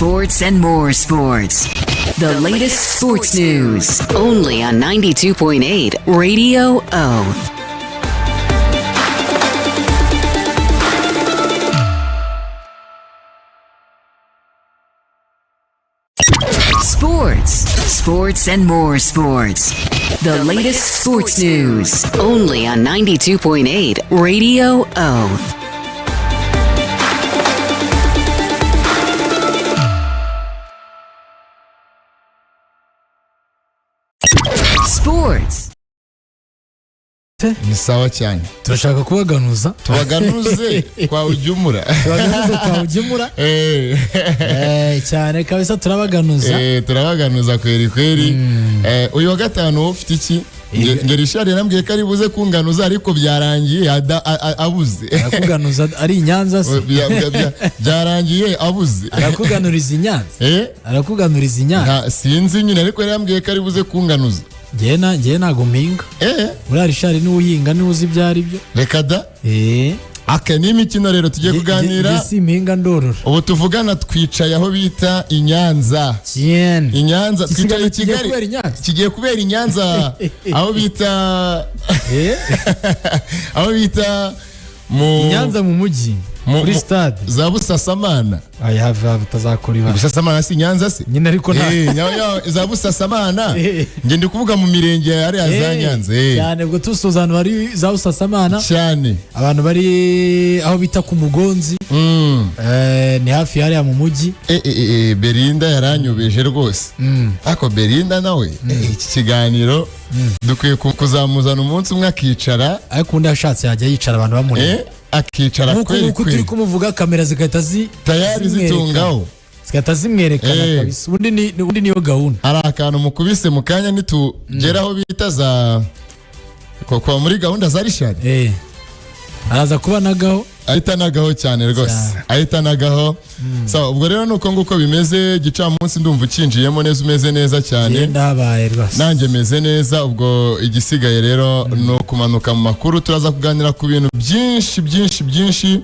Sports and more sports. The latest sports news, only on 92.8 Radio O. Sports, sports and more sports. The latest sports news, only on 92.8 Radio O. Sports. Ni sawa cyane. Turashaka kubaganuza. Tubaganuze kwa ujumura. Tubaganuze kwa ujumura. Cyane kabisa, turabaganuza. Turabaganuza kweri kweri. Uyu wa gatanu wowe ufite iki? Nge Richard yarambwiye ko ari buze kunganuza, ariko byarangiye abuze. Arakuganuza ari i Nyanza se? Byarangiye abuze. Arakuganuriza i Nyanza? Arakuganuriza i Nyanza? Sinzi nyine, ariko yarambwiye ko ari buze kunganuza. Njyewe ntago mpinga. Buriya Richard niwe uhinga, niwe uzi ibyo ari byo. Reka da. Aka ni imikino rero tugiye kuganira. Njye si impinga, ndorora. Ubu tuvugana twicaye aho bita i Nyanza. Cyane. I Nyanza twicaye i Kigiye Kigali. kubera i Nyanza? Kigiye kubera i Nyanza, aho bita aho bita mu I Nyanza mu mujyi, kuri stade. Za Busasamana. Aya, have have, utazakora ibara. Busasamana si Nyanza se? Nyine, ariko nta za Busasamana. Nge ndi kuvuga mu mirenge hariya za Nyanza. Cyane, ubwo tusuhuza abantu bari za Busasamana. Cyane. Abantu bari aho bita ku Mugonzi. Ni hafi hariya mu mujyi. Belinda yaranyubeje rwose. Ariko Belinda nawe, iki kiganiro dukwiye kuzamuzana umunsi umwe akicara. Ariko ubundi yashatse yajya yicara abantu bamureba. Akicara nk'uko kweri nguko turi kweri. kumuvuga, kamera zigahita Tayari zimwereka. zitungaho. Zigahita zimwerekana kabisa. Ubundi niyo gahunda. Hari akantu mukubise mu kanya, nitugera aho bita za kwa muri gahunda za Richard. Araza kuba nagaho. Ahita anagaho cyane rwose. Cyane. Ahita anagaho. So, ubwo rero nuko nguko bimeze. Gicamunsi ndumva ukinjiyemo neza, umeze neza cyane. Genda habaye rwose. Nanjye meze neza. Ubwo igisigaye rero ni ukumanuka mu makuru. Turaza kuganira ku bintu byinshi byinshi byinshi,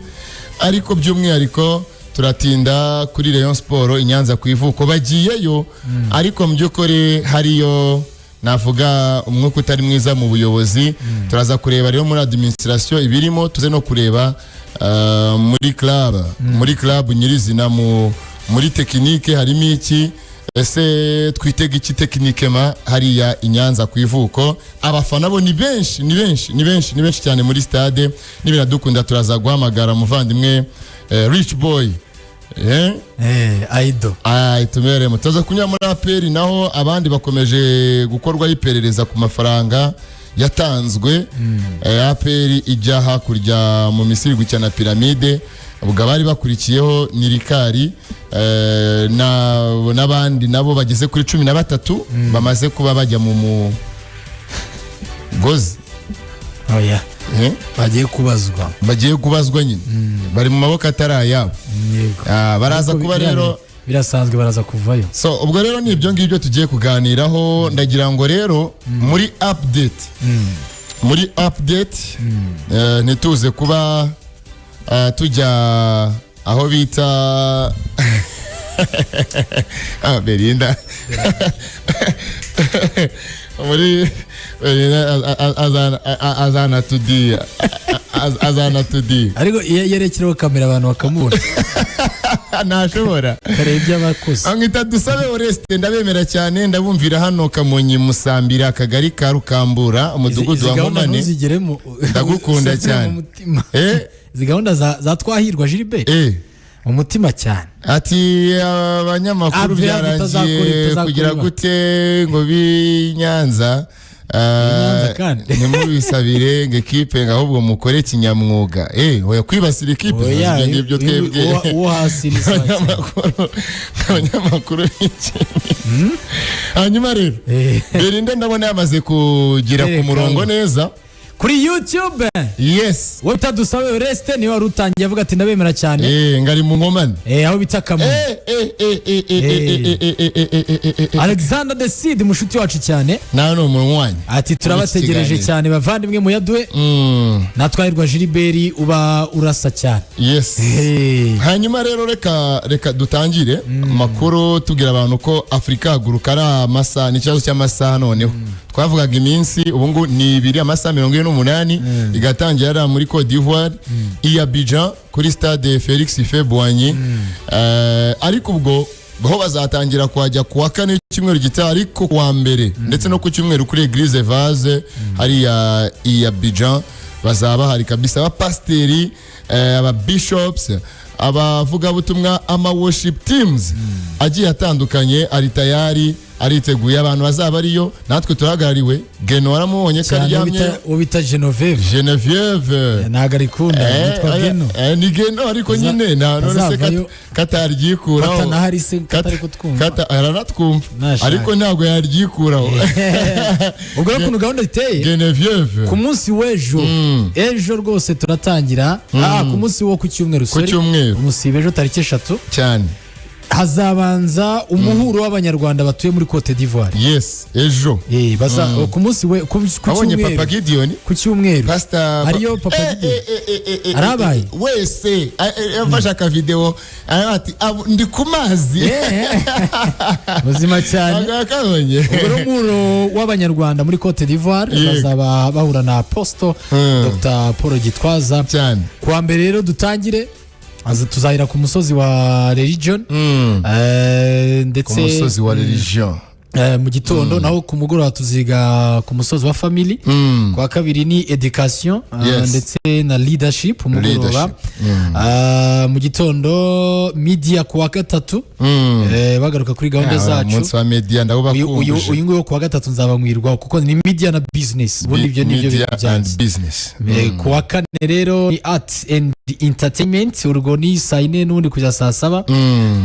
ariko by'umwihariko turatinda kuri Rayon Sport i Nyanza ku ivuko. Bagiyeyo, ariko mu by'ukuri hariyo navuga umwuka utari mwiza mu buyobozi. Turaza kureba rero muri administration ibirimo, tuze no kureba muri club nyirizina, muri technique harimo iki? Ese twitega iki techniquement hariya i Nyanza ku ivuko? Abafana bo ni benshi, ni benshi, ni benshi, ni benshi cyane muri stade. Nibiradukunda turaza guhamagara umuvandimwe Rich Boy. Aido. Ay, tumeremo. Tuza kunyura muri APR, naho abandi bakomeje gukorwaho iperereza ku mafaranga yatanzwe. APR ijya hakurya mu Misiri gukina na Piramide. Ubwo abari bakurikiyeho ni Rikari n'abandi nabo bageze kuri 13 bamaze kuba bajya mu mugozi. Oya. Bagiye kubazwa. Bagiye kubazwa nyine, bari mu maboko atari ayabo. Yego. Ah, baraza Ariko kuba rero birasanzwe, baraza kuvayo. So, ubwo rero ni ibyo ngibyo tugiye kuganiraho. Ndagira ngo rero muri update ntituze kuba tujya aho bita Belinda, muri Belinda azanatudiya, azanatudiya. Ariko iyo yerekereho kamera abantu bakamubona. Ntashobora. Kareba ibyo abakoze. Amwita Dusabe Oreste, ndabemera cyane, ndabumvira hano Kamonyi, Musambira, akagari ka Rukambura, umudugudu Izi wa gahunda Nkomane. ntuzigeremo. Ndagukunda Usubire cyane. mu mutima. Izi gahunda za Twahirwa Gilbert, mu mutima cyane. Ati abanyamakuru Ave, byarangiye utazakora kugira ibara. gute ngo b'Inyanza B'Inyanza kandi. Ntimubisabire ngo ekipe, ngo ahubwo mukore kinyamwuga. Oya, kwibasira ekipe Oya, ibyo ngibyo twebwe uwo hasi ni sawa cyane. abanyamakuru b'iki. Hanyuma rero Belinda ndabona yamaze kugera ku Yereka murongo we. neza. Kuri YouTube, we utadusabe Oreste niwe wari utangiye avuga ati: "Ndabemera cyane." Ngari mu nkomane. Aho bita Kamonyi. Alexander Decide, mushuti wacu cyane, Nawe ni umunywanyi. ati: "Turabategereje kiganiro. cyane bavandimwe, muyaduhe." Natwahirwa Gilbert, uba urasa cyane. Hanyuma rero reka dutangire amakuru, tubwira abantu ko Afurika Haguruka ari amasaha, ni ikibazo cy'amasaha. Noneho twavugaga iminsi, ubu ngubu ni ibiri, amasaha 48, igatangira hariya muri Cote d'Ivoire, i Abidjan, kuri stade Felix Houphouët-Boigny. Ariko ubwo ho bazatangira kuhajya ku wa kane w'icyumweru gitaha, ariko ku wa mbere ndetse no ku cyumweru kuri Eglise Vase hariya i Abidjan bazaba bahari kabisa, abapasiteri, aba bishops, abavugabutumwa, ama worship teams agiye atandukanye ari tayari, ariteguye. Abantu bazaba ariyo, natwe turahagarariwe. Geno waramubonye ko Cyane. aryamye. Uwo bita Genoveve. Genevieve. Ntabwo arikunda, yitwa Geno. Ni Geno, ariko nyine nta none se Azavayo. Kataryikuraho. Katanahari se, katari kutwumva? Aranatwumva. Nashaka. Ariko ntabwo yaryikuraho. Ubwo rero ukuntu gahunda iteye, Genevieve. ku munsi w'ejo, ejo rwose turatangira, ku munsi wo ku cyumweru, Ku sorry. cyumweru. Umusibe ejo tariki 3, Cyane. hazabanza umuhuro w'Abanyarwanda batuye muri Cote d'Ivoire. Yes, ejo. Baza ku munsi we ku Wabonye cyumweru. Papa Gideon? Ku cyumweru. Pastor. Hariyo Papa Gideon. Arabaye? Wese yafashe akavideo, aravuga ati: "Ndi ku mazi." Muzima cyane. Ntabwo yakabonye. Ubwo rero umuhuro w'Abanyarwanda muri Cote d'Ivoire, bazaba bahura na Apostle Dr Paul Gitwaza. Cyane. Kuwa mbere rero dutangire, tuzahera ku musozi wa religion, ndetse Ku musozi wa religion. Mu gitondo, naho ku mugoroba tuziga ku musozi wa family. Ku wa kabiri ni education, ndetse na leadership umugoroba. Leadership. Mu gitondo media ku wa gatatu, bagaruka kuri gahunda zacu. Umunsi wa media Uyu ndawubakumbuje. Uyu nguyu wo ku wa gatatu nzaba mwirwaho, kuko ni media na business, ubundi ibyo ni byo Media bintu and byanjye. business. Ku wa kane rero ni art and entertainment, urwo ni saa 4 n'ubundi kugeza saa 7.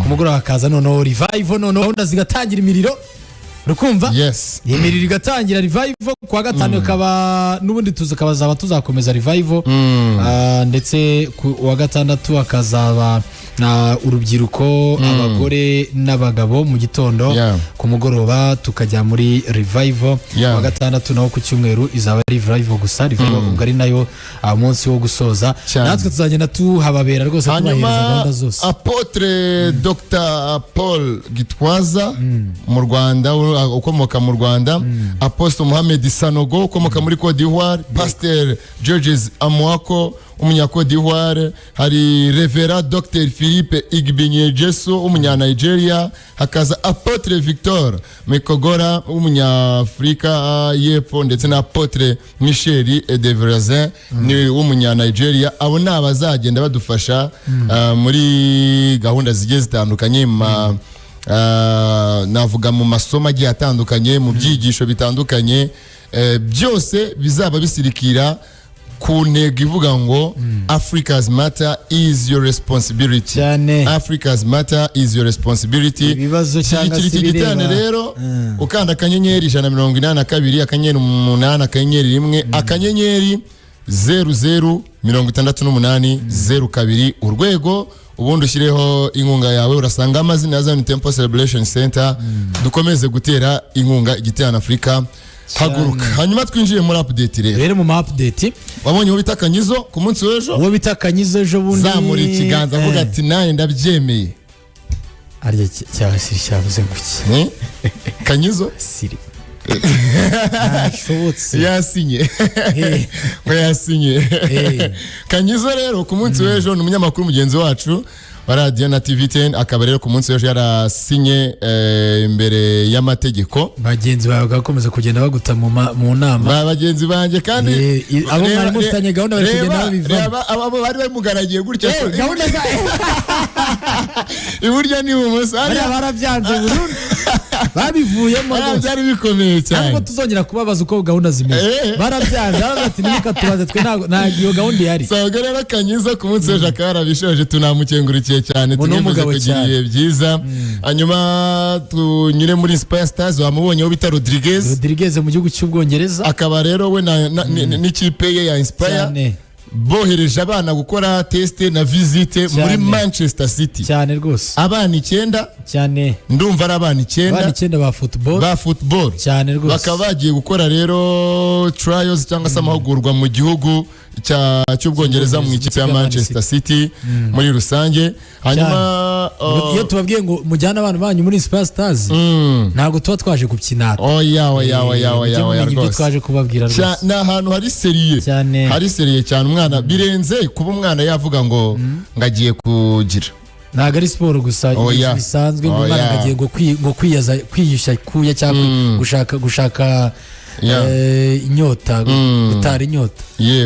Ku mugoroba hakaza noneho revival, noneho gahunda zigatangira, imiriro, rukumva, imiriro igatangira, revival. Ku wa gatanu ikaba n'ubundi tukazaba tuzakomeza revival. Ndetse ku wa gatandatu hakazaba urubyiruko, abagore n'abagabo mu gitondo. Ku mugoroba tukajya muri revival. Ku wa gatandatu naho ku cyumweru izaba ari revival gusa, revival ubwo ari nayo umunsi wo gusoza. Cyane. Natwe tuzagenda tuhababera rwose, tubahereza Hanyuma gahunda zose. Apôtre Dr Paul Gitwaza mu Rwanda, ukomoka mu Rwanda, Apostle Mohamed Sanogo ukomoka muri Cote d'Ivoire, Pasteur Georges Amuako umunya Cote d'Ivoire, hari Reverend Dr Philippe Igbinyejesu w'umunya Nigeria, hakaza Apôtre Victor Mekogora w'umunyafurika y'Epfo, ndetse na Apôtre Michel Devrazin ni w'umunya Nigeria. Abo ni abazagenda badufasha muri gahunda zigiye zitandukanye, navuga mu masomo agiye atandukanye, mu byigisho bitandukanye, byose bizaba bisirikira ku ntego ivuga ngo "Africa's matter is your responsibility." Cyane. Africa's matter is your responsibility. Ibibazo cyangwa Shyigikira se iki giterane ibireba. rero ukanda *182 *8 *1 *006802 urwego, ubundi ushyireho inkunga yawe. Urasanga amazina ya Zion Temple Celebration Center. Dukomeze gutera inkunga igiterane Afurika Haguruka. Hanyuma twinjiye muri update rero. Rero mu ma update, Wabonye uwo bita Kanyizo ku munsi w'ejo? Uwo bita Kanyizo ejo bundi Zamura ikiganza avuga ati: "Nanjye ndabyemeye." Arya cyaba siri cyavuze ngo iki? Kanyizo. Siri ntashobotse. Yasinye ngo yasinye. Kanyizo rero ku munsi w'ejo ni umunyamakuru mugenzi wacu wa radiyo na TV 10, akaba rero ku munsi w'ejo yarasinye imbere y'amategeko. Bagenzi bawe bagakomeza kugenda baguta mu nama. Ba bagenzi banjye kandi. Abo mwari mufitanye gahunda bari kugenda babivamo. Reba abo bari bamugaragiye gutya, Gahunda za iburyo n'ibumoso. Bariya barabyanze burundu. Babivuyemo Ah, rwose. Byari bikomeye cyane. Ntabwo tuzongera kubabaza uko gahunda zimeze. Barabyanze, baravuga ati: "Ntimukatubaze twe, ntabwo iyo gahunda ihari." Sawa rero, Kanyiza ku munsi w'ejo akaba yarabishoje, tunamukengurukiye cyane. Umuntu Tumwifuze w'umugabo kugira cyane. ibihe byiza. Hanyuma tunyure muri Inspire Stars, wamubonye wo bita Rodriguez. Rodriguez mu gihugu cy'Ubwongereza. Akaba rero we n'ikipe ye ya Inspire bohereje abana gukora test na visite muri Manchester City. Cyane rwose. Abana 9. Cyane. Ndumva ari abana Abana 9. 9 ba football. Ba football. Cyane rwose. Bakaba bagiye gukora rero trials cyangwa se amahugurwa mu gihugu cy'Ubwongereza mu ikipe ya Ikipe ya Man Manchester City muri rusange. Hanyuma Iyo tubabwiye ngo mujyane abana banyu muri Inspire Stars, ntabwo tuba twaje gukinata. Oya, oya, oya, oya. Mujye Oya. mumenya ibyo Rwose. twaje kubabwira rwose. Ni ahantu hari sérieux. Cyane. Hari sérieux cyane. Umwana birenze kuba umwana yavuga ngo agiye kugira. Ntabwo ari siporo gusa Oya. bisanzwe ngo Oya. umwana ngo agiye ngo kwiyaza, kwiyushya kuya cyangwa gushaka inyota, gutara inyota.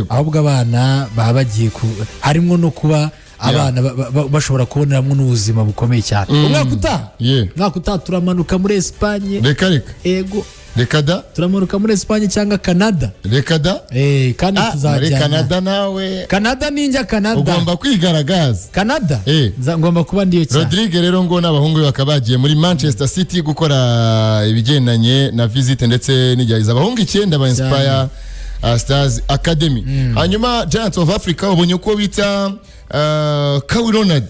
Ahubwo abana baba bagiye ku harimo no kuba abana bashobora kuboneramo n'ubuzima bukomeye cyane. Umwaka utaha, umwaka utaha turamanuka muri Esipanye. Reka reka. Ego. Reka da. Turamanuka muri Esipanye cyangwa Canada. Reka da. Kandi Ah, muri tuzajyana. Canada nawe. Canada, ninjya Canada. Ugomba kwigaragaza. Canada. Ngomba kuba ndiyo cyane. Rodrigue rero ngo n'abahungu be bakaba bagiye muri Manchester City gukora ibigendanye na visite ndetse n'igerageza, abahungu 9 ba Inspire Stars Academy. Hanyuma Giants of Africa, ubonye uko bita Kawi Ronald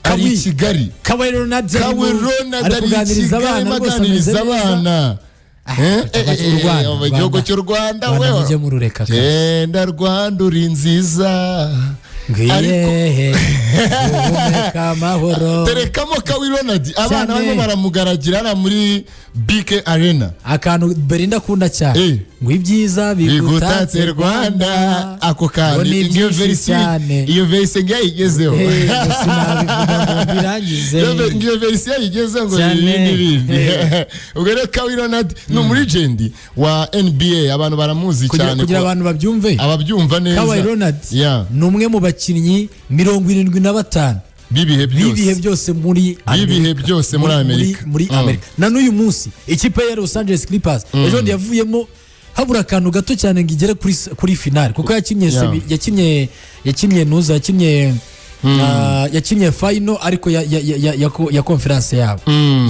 ari i Kawi. Kigali. Kawi Ronald Kawi Ronald ari ari i kuganiriza Kigali abana arimo rwose, aganiriza ameze neza. abana. Igihugu cy'u Rwanda, Igihugu Rwanda. cy'u Rwanda. Rwanda, Wewe mujye murureka kabisa. Genda Rwanda, uri nziza. Ariko Ngwiyehe guhumeka amahoro. Terekamo Kawi Ronald, abana Cyane. barimo baramugaragira hariya muri BK Arena. Akantu Belinda akunda cyane, ngo ibyiza bigutatse Rwanda, ako Ngo kantu ni iyo byinshi version cyane. Iyo version ngiyo yayigezeho. Ngo sinabivuga ngo mbirangize. Iyo version yayigezeho ngo Cyane. ibindi bindi. Ubwo rero Kawi Ronald ni umulegend wa NBA, abantu baramuzi cyane. Kugira abantu babyumve, ababyumva neza. Kawhi Leonard ni umwe mu bakinnyi 75 b'ibihe b'ibihe byose. Byose muri B'ibihe Amerika. byose muri Amerika. Muri Amerika. Na n'uyu munsi ikipe ya Los Angeles Clippers ejo bundi yavuyemo habura akantu gato cyane ngo igere kuri finale, kuko yakinnye yakinnye nuza yakinnye yakinnye final, ariko ya conference yabo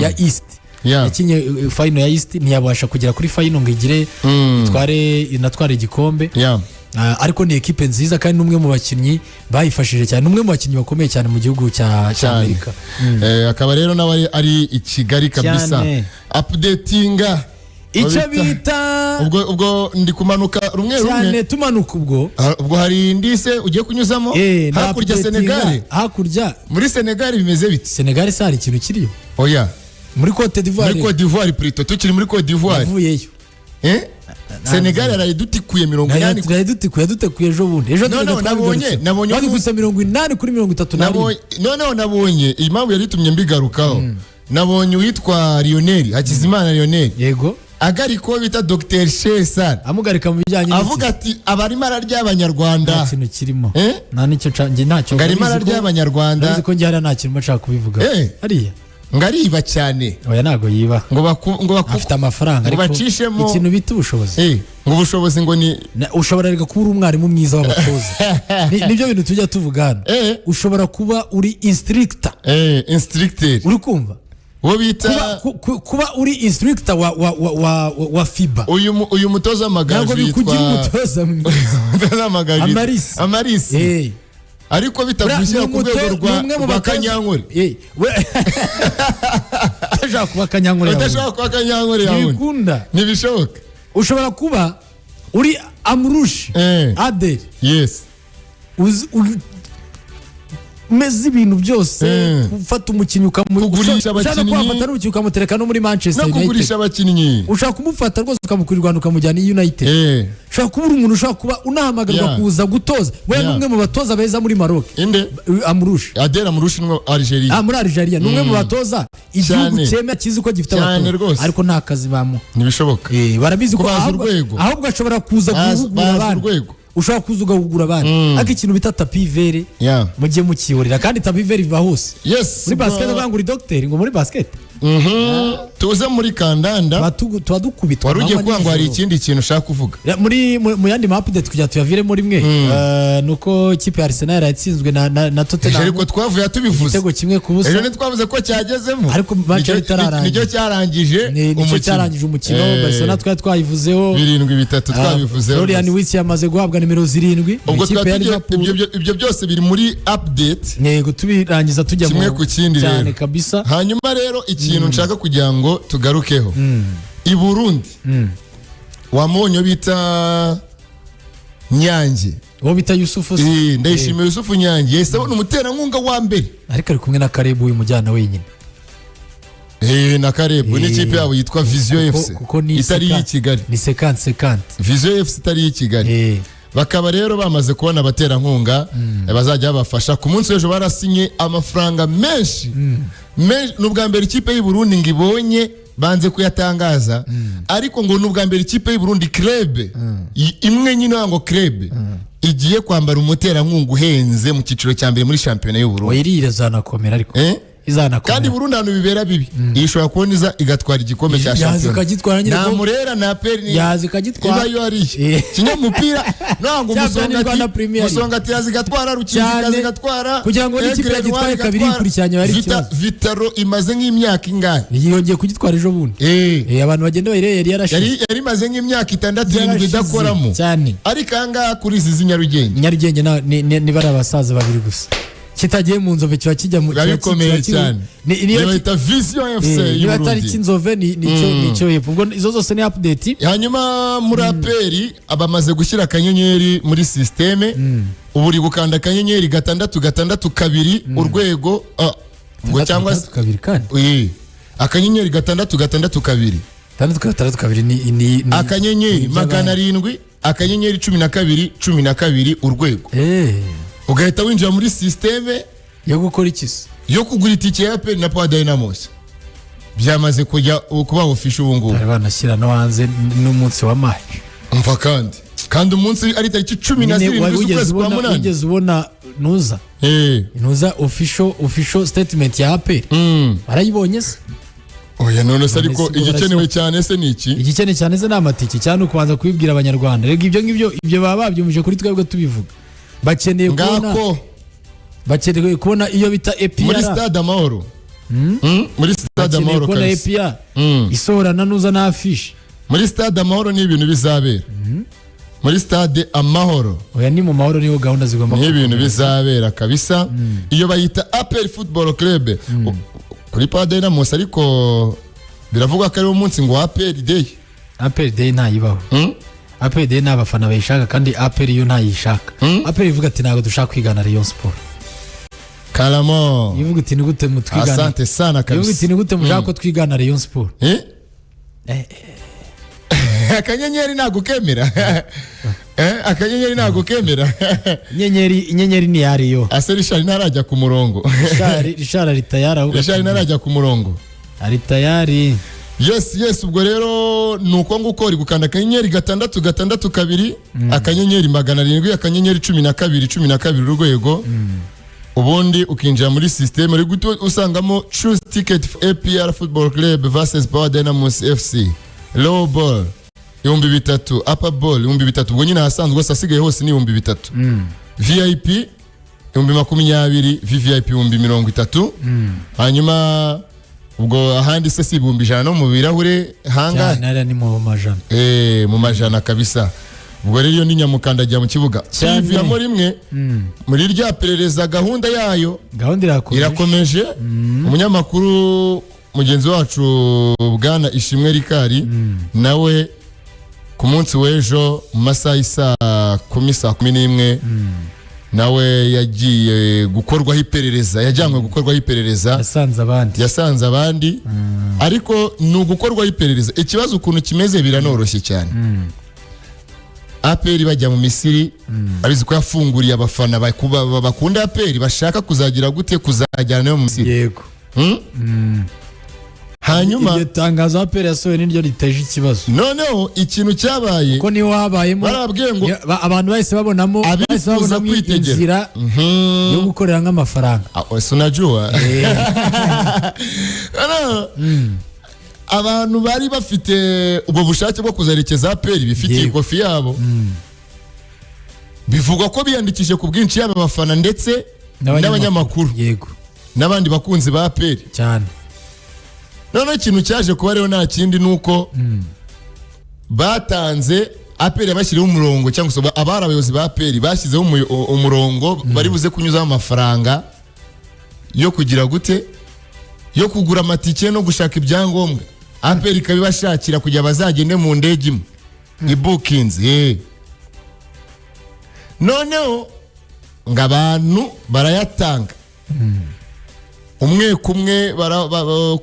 ya East. Yakinnye final ya East, ntiyabasha kugera kuri final ngo igire itware, inatware igikombe. Ariko ni ekipe nziza kandi n'umwe mu bakinnyi bayifashije cyane, ni umwe mu bakinnyi bakomeye cyane mu gihugu cya Cyane. Amerika. Akaba rero nawe ari i Kigali kabisa. Cyane. Updatinga Icyo Babita- bita Ubwo ndi kumanuka rumwe rumwe. Cyane, tumanuka ubwo. Ah, ubwo hari indi se ugiye kunyuzamo? Na Hakurya updatinga, Senegal. Hakurya. Muri Senegal bimeze biti? Senegal se hari ikintu kiriyo? Oya. Muri Cote d'Ivoire. Muri Cote d'Ivoire plutôt, tukiri muri Cote d'Ivoire. Navuyeyo. Senegal yaraye dutikuye 80. Twari dutikuye, dutekuye ejo bundi, ejo No, no, twabigarutseho. nabonye Badukubise 80-31. Noneho nabonye impamvu yari itumye mbigarukaho, nabonye uwitwa Lionel Hakizimana Lionel agarika uwo bita Dr Shesar. Amugarika mu bijyanye n'iki? Avuga ati abarimo ararya abanyarwanda. Nta kintu kirimo. Eh? Nta nicyo njye ntacyo. Ngo arimo Urabizi ararya abanyarwanda. Urabizi ko njye hariya nta kintu mba nshaka kubivuga hariya. Ngo ariba cyane. Oya, ntabwo yiba. Ngo baku Afite amafaranga, ngo ariko bacishemo ikintu bita ubushobozi. Ngo ubushobozi ngo ni Ushobora reka kuba uri umwarimu mwiza w'abatoza. Nibyo bintu tujya tuvuga hano. Ushobora kuba uri instructor. Instructeur. Uri kumva? Uwo bita Kuba uri instructor wa FIBA, uyu mutoza w'amagaju ntabwo bikugira yitwa umutoza mwiza. Umutoza w'amagaju Amarisi. Amarisi. Ariko bitagushyira Buriya ku rwego ni umwe mu rwa batoza- Kanyankore. Udashobora kuba Kanyankore yawe. Udashobora kuba Kanyankore yawe. Ntibikunda. Ntibishoboka. Ushobora kuba uri Amurushi Aderi, umeze ibintu byose, gufata umukinnyi Kugurisha ushobora abakinnyi. kuba wafata n'umukinnyi ukamutereka no muri Manchester No United. kugurisha abakinnyi. Ushobora kumufata rwose ukamukura i Rwanda ukamujyana i United. Ushobora kuba uri umuntu ushobora kuba unahamagarwa kuza gutoza we. Ni umwe mu batoza beza muri Maroc. Inde? Amurusha. Adera Amurusha ni Algeria. Ah, muri Algeria ni umwe mu batoza igihugu Cyane. cyemera, kizi ko gifite Cyane abatoza, rwose. ariko nta kazi bamuha. Ntibishoboka. Barabizi ko Ko bazi ahubwo urwego. ahubwo ashobora kuza Bazi guhugura bazi abandi. urwego. Ushobora kuza ugahugura abandi, ariko ikintu bita tapis vert, mujye mukihorera. Kandi tapis vert biba hose. Muri basket uvuga ngo uri dogiteri, ngo muri basket. Tuze muri kandanda. Tuba dukubitwa Wari ugiye amanywa kuvuga ngo hari nijoro. ikindi kintu ushaka kuvuga. Ya, muri mu yandi ma update, kugira tuyaviremo rimwe, nuko ikipe ya Arsenal yatsinzwe na Ejo Tottenham ariko twavuye tubivuze. igitego 1-0. Ejo ntitwavuze ko cyagezemo? Ariko match Nicyo- itararangira. Nicyo cyarangije Nicyo umukino. cyarangije umukino. Barcelona twari twayivuzeho. 7-3, twabivuzeho Florian rwose. Wirtz yamaze guhabwa nimero 7 mu Ubwo ikipe twari ya tugiye Liverpool. ibyo byose biri muri update. Yego, tubirangiza tujya Kimwe mu ku kindi cyane rero. kabisa. Hanyuma rero ikintu nshaka kugira ngo tugarukeho, i Burundi wamubonye bita Nyange? Uwo bita Yusufu se? Eh, Ndayishimiye Yusufu Nyange yahise abona umuterankunga wa mbere. Ariko ari kumwe na Karebu, uyu mujyana wenyine. Eh, na Karebu n'ikipe yabo yitwa Vision FC Kuko ni itari iy'i Kigali. Ni 50-50. Vision FC itari iy'i Kigali. Bakaba rero bamaze kubona abaterankunga bazajya babafasha. Ku munsi w'ejo barasinye amafaranga menshi menshi. Ni ubwa mbere ikipe y'u Burundi ngo ibonye, banze kuyatangaza, ariko ngo ni ubwa mbere ikipe y'u Burundi, club imwe nyine, ngo club igiye kwambara umuterankunga uhenze mu cyiciro cya mbere muri shampiyona y'u Burundi. Oya, iriya izanakomera ariko. Eh? Izanakomera. Kandi Burundi ahantu bibera bibi, iyi ishobora kubona iza igatwara igikombe cya Yaza shampiyona. ikagitwara nyine Nta murera na peri Yaza ikagitwara. iba yo ariye kinyamupira ntabwo. Cyangwa ni Musongati Rwanda Premier League. Musongati yaza igatwara, Rukinzi Cyane. ikaza igatwara, Kugira ngo n'ikipe Aigle yagitwaye Noir kabiri igatwara. yikurikiranya bari ikibazo. Vitaro imaze nk'imyaka ingahe? Yongeye kugitwara ejo bundi. Abantu bagenda bayireye yari yarashize. Yari imaze nk'imyaka 6, 7 Yarashize idakoramo. cyane. Ariko ahangaha kuri izi z'i Nyarugenge, Nyarugenge ni bari abasaza babiri gusa, kitagiye mu nzove kiba kijya mu biba kiba bikomeye cyane. Niyo Niyo bayita Vision FC y'u niba atari Burundi. icy'inzove nicyo hepfo. Ubwo izo zose ni update. Hanyuma muri APR abamaze gushyira akanyenyeri muri système, ubu uri gukanda *662 urwego, ngo cyangwa se 6 2 kandi. Eh, *662. 662 ni Akanyenyeri ni 700 *12 12 urwego, ugahita winjira muri système. Yo gukora iki se? Yo kugura itike ya APR na Power Dynamos. Byamaze kujya kuba official ubu ngubu. Bari banashyira no hanze n'umunsi wa match. Umva, kandi umunsi ari tariki cumi na Nyine zirindwi z'ukwezi kwa munani. Wigeze ubona nuza ntuza official statement ya APR? Barayibonye se? Oya, none se ariko None se igikenewe cyane se ni iki? Igikene cyane se ni amatike cyane, ukubanza kubibwira Abanyarwanda. Rega ibyo ngibyo, ibyo baba babyumvise kuri twebwe tubivuga. Bakeneye kubona Ngako. Bakeneye kubona iyo bita Muri APR. Stade Amahoro. Muri Stade Bakeneye Amahoro kubona kabisa. APR isohorana nuza na affiche. Muri Stade Amahoro ni ibintu bizabera muri Stade Amahoro. Oya, ni mu Mahoro niho gahunda zigomba Ni ibintu gukomeza. bizabera kabisa. Iyo bayita APR Football Club. Kuri Power Dynamos ariko biravugwa ko ari umunsi ngo wa APR Day. APR Day ntayibaho. APR Day ni abafana bayishaka, kandi APR yo ntayishaka. APR ivuga ati: "Ntabwo dushaka kwigana Rayon Sport." Karamo. Ivuga iti: "Ni gute mutwigana?" Asante sana Ivuga iti: kabisa. "Ni gute mushaka ko twigana Rayon Sport?" Eh? Eh. Akanyenyeri ntabwo ukemera. Eh, akanyenyeri ntabwo ukemera. Inyenyeri ni iya Rayon. Ase Richard ntarajya ku murongo? Richard ari tayari ahubwo. Richard ntarajya ku murongo. Ari tayari. Yes, ubwo rero ni uko nguko uri gukanda *662 *700 *12 12 urwego, ubundi ukinjira muri system. Uri guhita usangamo "Choose ticket for APR Football Club versus Power Dynamos FC". Low ball 3000, upper ball 3000. Ubwo nyine ahasanzwe hose asigaye hose ni 3000. VIP 20,000, VVIP 30,000. Hanyuma ubwo ahandi se si 100,000 no mu birahure hangahe? Cyane, hariya ni mu majana. Eh, mu majana kabisa. Ubwo rero iyo ni nyamukandagira mu kibuga. Cyane. Tuyiviramo rimwe muri rya perereza, gahunda yayo Gahunda irakomeje. irakomeje. Umunyamakuru mugenzi wacu bwana Ishimwe Rikari nawe ku munsi w'ejo mu masaha y'isaa 10, saa 11, nawe yagiye gukorwaho iperereza, yajyanywe gukorwaho iperereza. Yasanze abandi. Yasanze abandi, ariko ni ugukorwaho iperereza. Ikibazo ukuntu kimeze biranoroshye cyane. APR bajya mu Misiri, abizi ko yafunguriye abafana bakunda APR, bashaka kuzagira gute, kuzajyana nayo mu Misiri. Hmm? Hanyuma Iryo tangazo APR yasohoye niryo riteje ikibazo. Noneho ikintu cyabaye, Ko niho habayemo barababwiye ngo abantu bahise babonamo bahise abifuza babonamo kwitegera inzira yo gukorera nk'amafaranga. Ah, si unajua No, abantu bari bafite ubwo bushake bwo kuzerekeza APR bifitiye ikofi yabo, bivugwa ko biyandikishije ku bwinshi, yaba abafana ndetse n'abanyamakuru n'abandi bakunzi ba APR. Noneho ikintu cyaje kuba rero nta kindi, ni uko batanze, APR yabashyiriyeho umurongo, cyangwa se abari abayobozi ba APR bashyizeho umurongo bari buze kunyuzamo amafaranga yo kugira gute, yo kugura amatike no gushaka ibyangombwa, APR ikabibashakira kugira bazagende mu ndege imwe ibukinze. Noneho ngo abantu barayatanga umwe kumwe,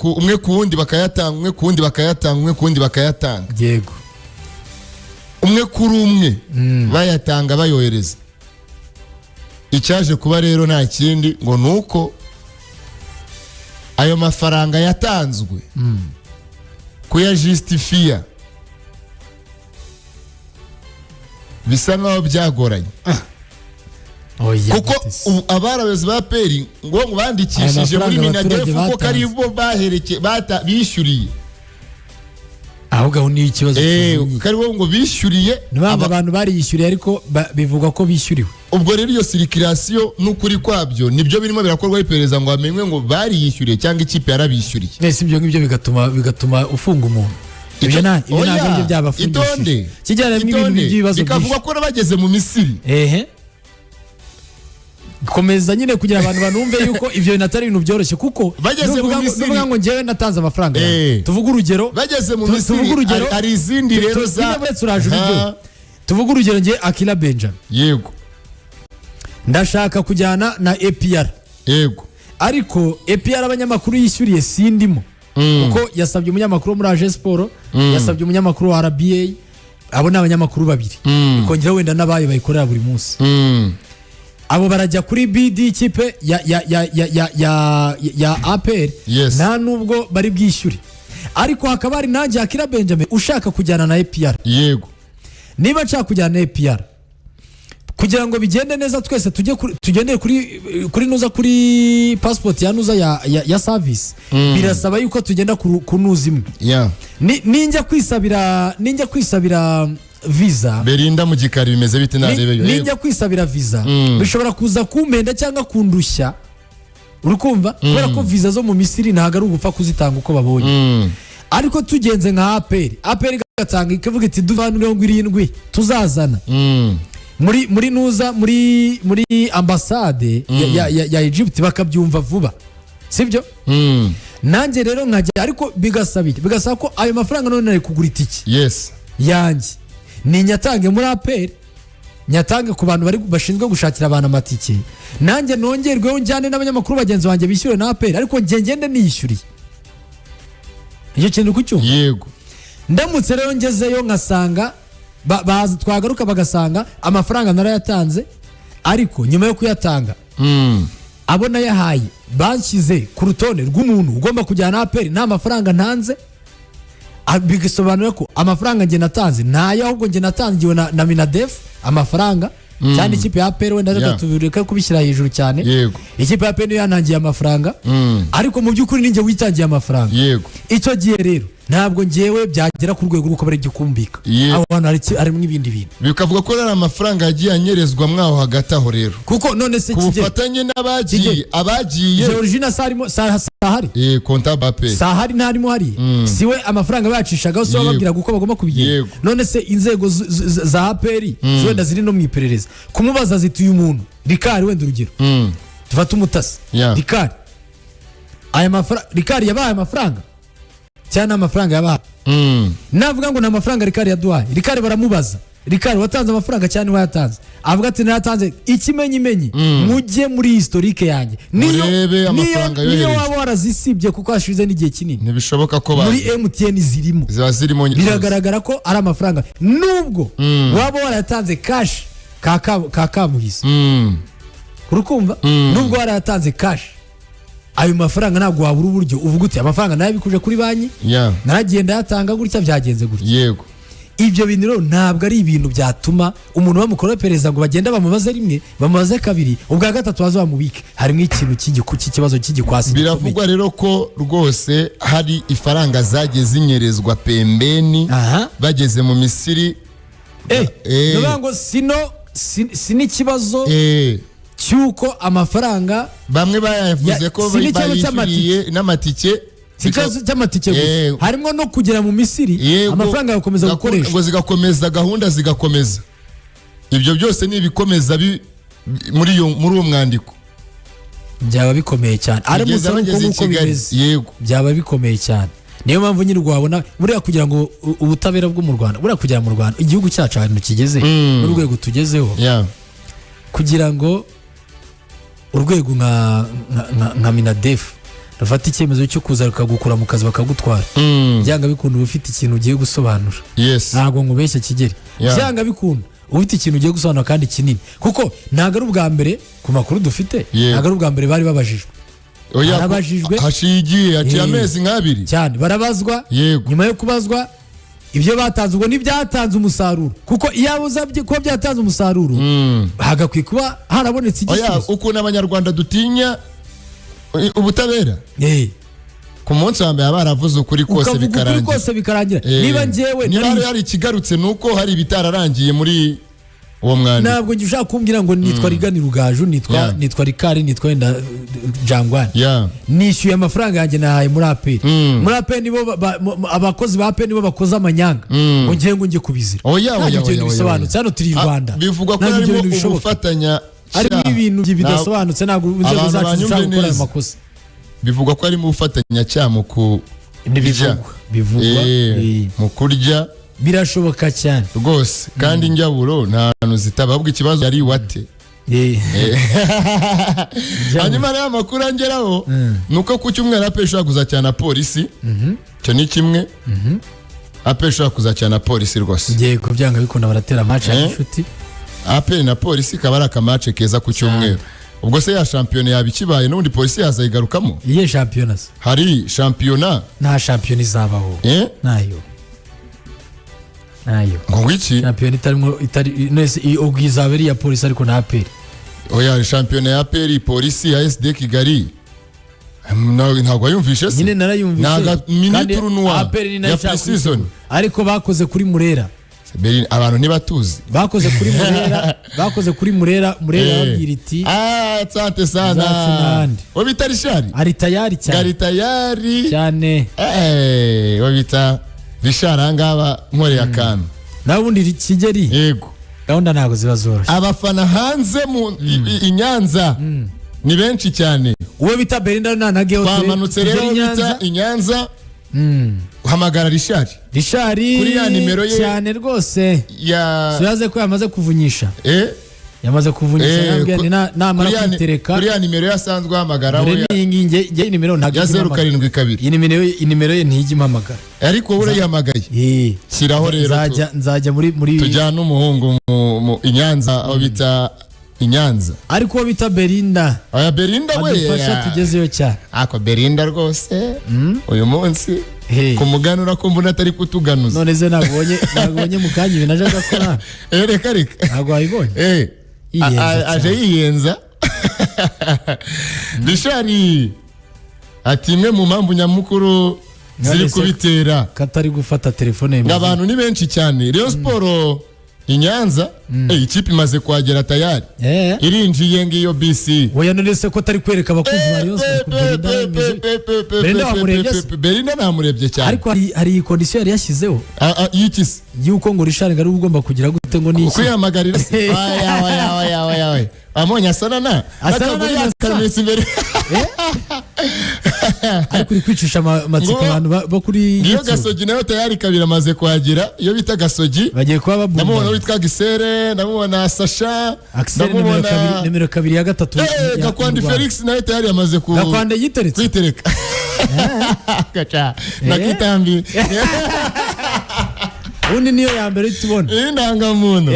umwe ku wundi bakayatanga, umwe ku wundi bakayatanga, umwe ku wundi bakayatanga, umwe kuri umwe bayatanga, bayohereza. Icyaje kuba rero nta kindi, ngo ni uko ayo mafaranga yatanzwe, kuyajisitifiya bisa nkaho byagoranye. Oya, Kuko gute se? ubu abari abayobozi ba APR ngo bandikishije Aya muri mafaranga MINADEF abaturage ko ari batanze. bo bahereke bishyuriye. Ahubwo aho niyo ikibazo kizingiye. Ko ari bo ngo bishyuriye. Ni bamba abantu bariyishyuriye, ariko bivugwa ko bishyuriwe. Ubwo rero iyo circulation n'ukuri kwabyo nibyo birimo birakorwaho iperereza, ngo hamenywe ngo bariyishyuriye cyangwa ikipe yarabishyuriye. Mwese ibyo ngibyo bigatuma ufunga umuntu. Ibyo ibyo Oya, ntabwo aribyo itonde, byabafungishije. Kijyana n'ibintu itonde. by'ibibazo Bikavugwa byinshi. ko n'abageze mu Misiri Ehe, komeza nyine kugira abantu banumve yuko ibyo bintu atari ibintu byoroshye, kuko Bageze mu Misiri. Nuvuga ngo njyewe natanze amafaranga yanjye. Tuvuge urugero Bageze mu Misiri, tuvuge urugero hari izindi rero za nyine uretse uraje Ha, urugero, tuvuge urugero, njye Akila Benjamin ndashaka kujyana na APR, ariko APR abanyamakuru yishyuriye sindimo, kuko yasabye umunyamakuru wo muri AJE Siporo, yasabye umunyamakuru wa RBA. Abo ni abanyamakuru babiri, ikongera wenda n'abayo bayikorera buri munsi. Abo barajya kuri BD ikipe ya APR, nta nubwo bari bwishyure, ariko hakaba hari nanjye Akira Benjamin ushaka kujyana na APR. Niba nshaka kujyana na APR, kugira ngo bigende neza twese tujye tugendere kuri nuza, kuri passport ya nuza ya service, birasaba yuko tugenda ku nuza imwe. Ninjya kwisabira visa, Belinda mu gikari bimeze bite? Narebeyo. Ninjya kwisabira visa, bishobora kuza kumpenda cyangwa kundushya, uri kumva, kubera ko visa zo mu Misiri ntabwo ari ugupfa kuzitanga uko babonye. Ariko tugenze nka APR, APR igatanga ikavuga iti duvana 70 tuzazana muri nuza, muri ambasade ya Egypt, bakabyumva vuba, sibyo? Nanjye rero nkajya, ariko bigasaba iki? Bigasaba ko ayo mafaranga none nari kugura itike yanjye ni nyatange muri APR, nyatange ku bantu bari bashinzwe gushakira abantu amatike, nanjye nongerweho njyane n'abanyamakuru bagenzi banjye bishyure na APR, ariko njye ngende niyishyuriye. Icyo kintu kucyumva? Yego. Ndamutse rero ngezeyo nkasanga baza, twagaruka bagasanga amafaranga narayatanze, ariko nyuma yo kuyatanga abo nayahaye banshyize ku rutonde rw'umuntu ugomba kujyana APR nta mafaranga ntanze. Bigasobanura ko amafaranga njye natanze ntayo, ahubwo njye natangiwe na MINADEF amafaranga cyane ikipe ya APR wenda reka tubireke kubishyira hejuru cyane. Ikipe ya APR niyo yantangiye amafaranga, ariko mu by'ukuri ninjye witangiye amafaranga. Icyo gihe rero ntabwo ngewe byagera ku rwego rw'uko bari gikumbika. Aho hantu harimo ibindi bintu. Bikavuga ko ari amafaranga yagiye anyerezwa mwaho hagati aho rero, Kuko none se ku Kigeli, bufatanye n'abagiye Kigeli. abagiye Georgina sarimo sahari. Konta bape. Sahari ntarimo hariya, siwe amafaranga bayacishagaho, si we bababwiraga uko bagomba kubigenza? None se inzego za APR wenda ziri no mu iperereza, kumubaza ziti uyu muntu Rikari, wenda urugero, dufate umutasi Rikari, aya mafaranga Rikari yabahaye amafaranga cyangwa nta mafaranga yabahaye? Navuga ngo nta mafaranga Rikari yaduhaye, Rikari baramubaza: "Rikari, watanze amafaranga cyangwa ntiwayatanze?" Avuga ati "Naratanze." Ikimenyimenyi, mujye muri historique yanjye, Murebe amafaranga niyo yohereje. waba warazisibye kuko hashize n'igihe kinini, Ntibishoboka ko muri MTN zirimo. Ziba zirimo. Biragaragara ko ari amafaranga nubwo waba warayatanze cash ka Kamuhisa. Urukumva, nubwo warayatanze cash. Ayo mafaranga ntabwo wabura uburyo uvuga uti: "Amafaranga nayabikuje kuri banki, naragiye ndayatanga gutya, byagenze gutya." Ibyo bintu rero ntabwo ari ibintu byatuma umuntu bamukora iperereza ngo bagende bamubaze rimwe, bamubaze kabiri, ubwa gatatu baze bamubike. Harimo ikintu cy'ikibazo cy'igikwasi gikomeye. Biravugwa rero ko rwose hari ifaranga zagiye zinyerezwa pembeni bageze mu Misiri. Ni ukuvuga ngo si n'ikibazo cy'uko amafaranga Bamwe bayavuze ko si n'ikibazo bayishyuriye n'amatike. Si ikibazo cy'amatike gusa, harimo no kugera mu Misiri, amafaranga agakomeza gukoreshwa. Ngo zigakomeza, gahunda zigakomeza. Ibyo byose ni ibikomeza muri uwo mwandiko. Byaba bikomeye cyane aramutse Kugeza ari uko bageze i nguko Kigali. bimeze. Byaba bikomeye cyane. Niyo mpamvu nyine wabona buriya kugira ngo ubutabera bwo mu Rwanda, buriya kugera mu Rwanda, igihugu cyacu ahantu kigeze n'urwego tugezeho, kugira ngo urwego nka MINADEF rufata icyemezo cyo kuza rukagukura mu kazi, bakagutwara, byanga bikunda uba ufite ikintu ugiye gusobanura. Ntabwo nkubeshya, Kigeri. Byanga bikunda uba ufite ikintu ugiye gusobanura kandi kinini, kuko ntabwo ari ubwa mbere ku makuru dufite, ntabwo ari ubwa mbere bari babajijwe. Oya, Barabajijwe. Haciye igihe, haciye amezi nk'abiri. Cyane, barabazwa. Nyuma yo kubazwa, ibyo batanze ubwo ntibyatanze umusaruro, kuko iyo abuza kuba byatanze umusaruro, hagakwiye kuba harabonetse Oya, igisubizo. ukuntu Abanyarwanda dutinya ubutabera, ku munsi wa mbere baba baravuze ukuri kose, Ukavuga ukuri bikarangira. kose bikarangira. Niba njyewe Niba hari ikigarutse, ni uko hari ibitararangiye muri uwo mwandiko. Ntabwo njye ushaka kumbwira ngo nitwa Rigani Rugaju, nitwa nitwa Rikari, nitwa wenda Jangwani, nishyuye amafaranga yanjye, nahaye muri APR, muri APR nibo abakozi ba APR nibo bakoze amanyanga, ngo ngiye ngo njye kubizira. Oya, Ntabwo oya, ibyo oya, bintu oya, bisobanutse. oya. Hano turi i Rwanda. Bivugwa ko Ntabwo ibyo harimo bintu bishoboka. ubufatanya Harimo ibintu bidasobanutse. Ntabwo inzego Abantu zacu banyumve zishobora gukora ayo neza. makosa. Bivugwa ko harimo ubufatanyacyaha mu kurya. Ntibivugwa, bivugwa. Mu kurya. Birashoboka cyane. Rwose kandi njyaburo nta hantu zitaba, ahubwo ikibazo yari iwate. Hanyuma rero amakuru angeraho ni uko ku cyumweru APR ishobora kuzakina Polisi. Icyo ni kimwe, APR ishobora kuzakina Polisi rwose. Ngiye kubyanga bikunda, baratera match ya inshuti. APR na Polisi ikaba ari aka match keza ku cyumweru. Ubwo se ya shampiyona yaba ikibaye? N'ubundi Polisi yazayigarukamo. Iyihe shampiyona se? Hari shampiyona. Nta shampiyona izabaho. Ntayo, ntayo. Ngo ngwiki? Shampiyona itarimo, itari nese ubwo izaba ari iya Polisi ariko na APR. Oya, shampiyona ya APR, Polisi ya SD Kigali. Ntabwo wayumvishe se? Nyine narayumvise. Ni mini Kandi tournoi APR ni nayo ya ishaka pre-season. kuyitegura. Ariko bakoze kuri Murera. Berlin, abantu ntibatuzi. Bakoze kuri Murera, bakoze kuri Murera. Murera yababwira iti: Ah, asante sana. "Zacu n'ahandi." Uwo bita Richard Ari tayari cyane. Gari tayari. Cyane. Uwo bita Richard ahangaha nkoreye akantu. Nawe ubundi, Kigeri, Yego. gahunda ntabwo ziba zoroshye. Abafana hanze mu i Nyanza ni benshi cyane. Uwo bita Belinda nanageho. Twamanutse rero aho bita i Nyanza, hamagara Richard. Richard. Kuri ya nimero ye. Cyane rwose. Ya. Suyaze ko yamaze kuvunyisha, yamaze kuvunyisha. Yambwiye ni namara kwitereka. Kuri ya nimero ye asanzwe ahamagaraho. Dore n'iyi ngiyi, nge nimero ntabwo Ya ijya zeru impamagara. karindwi kabiri. Iyi nimero ye ntijya impamagara. Ariko wowe urayihamagaye. Shyiraho rero. Nzajya muri Tujyane umuhungu mu i Nyanza, aho bita i Nyanza. Ariko uwo bita Belinda Oya, Belinda we. adufasha tugezeyo cyane. Ako Belinda rwose uyu munsi Hey. kumuganura ko mbona atari kutuganuza. None se ntabwo ubonye mu kanya ibintu aje agakora? Reka reka. Ntabwo wabibonye? Yiyenza Aje cyane. yiyenza. Richard ati imwe mu mpamvu nyamukuru ziri None se kubitera katari gufata telefone ngo abantu ni benshi cyane. Rayon Sport i Nyanza, ikipe imaze kuhagera tayari. Irinjiye ngiyo bisi. Oya, none se ko atari kwereka abakunzi ba Rayon Sport? Belinda Belinda wamurebye se? Belinda namurebye cyane. Ariko hari iyi condition yari yashyizeho Y'iki se? y'uko ngo Richard ngo ari we ugomba kugira gute, ngo ni iki? Kwihamagarira se? Oya, oya, oya, oya, oya, amonye asana na Asana na n'akaguru Innocent. yakamesa imbere. Ariko uri kwicisha amatsiko abantu bo kuri Ngiyo YouTube. Gasogi nayo tayari kabiri amaze kuhagera, iyo bita Gasogi. Bagiye kuba Ndamubona babunda. witwa Gisere, ndamubona Sasha. Axel nimero Ndamubona kabiri, nimero kabiri ya gatatu Gakwandi mu Rwanda. Felix nawe tayari yamaze ku Gakwande yiteretse. kwitereka gaca nakitambi. Ubundi niyo ya mbere tubona. Iyi ndangamuntu.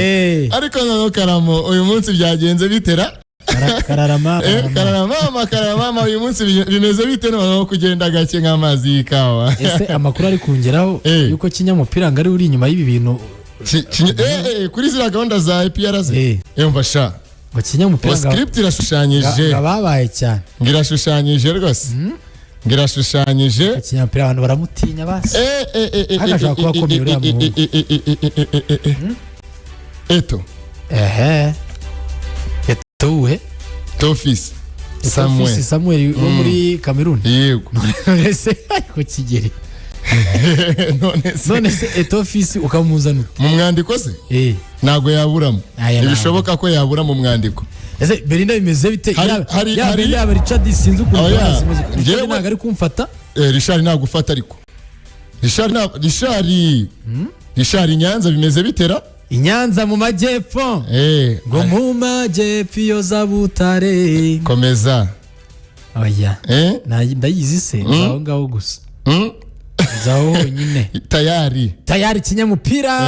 Ariko noneho Karamo, uyu munsi byagenze bitera. Kararama. Karara mama, karara mama. Uyu munsi bimeze bite noneho kugenda gake nk'amazi y'ikawa? Ese amakuru ari kungeraho yuko Kinyamupira ngo ari uri inyuma y'ibi bintu? Kuri ziriya gahunda za APR ze? Yumva sha. Ngo Kinyamupira ngo script irashushanyije. Ngo babaye cyane. Ngo irashushanyije rwose, ngo irashushanyije. Kinyamupira abantu baramutinya basi. Hano ashobora kuba akomeye uriya muhungu. Eto. Ehe, Eto'o. Tofisi Samuel. Samuel, Samuel wo muri Cameroon? Yego. None se ariko Kigeri, none se none se Eto'o Fils ukamuzana ute? Mu mwandiko se? Eh. Ntabwo yaburamo. Aya. Ntibishoboka ko yabura mu mwandiko. Ese Belinda bimeze bite? Yaba yaba Richard, sinzi ukuntu Oya, gahunda zimeze. Richard ntabwo ari kumfata. Richard ntabwo ufata, ariko Richard Richard, Richard Nyanza bimeze bitera? I Nyanza mu majyepfo, ngo mu majyepfo iyo za Butare. Komeza. Oya. Ndayizi se? Nzaho ngaho gusa. Nzaho honyine. Tayari. Tayari Kinyamupira.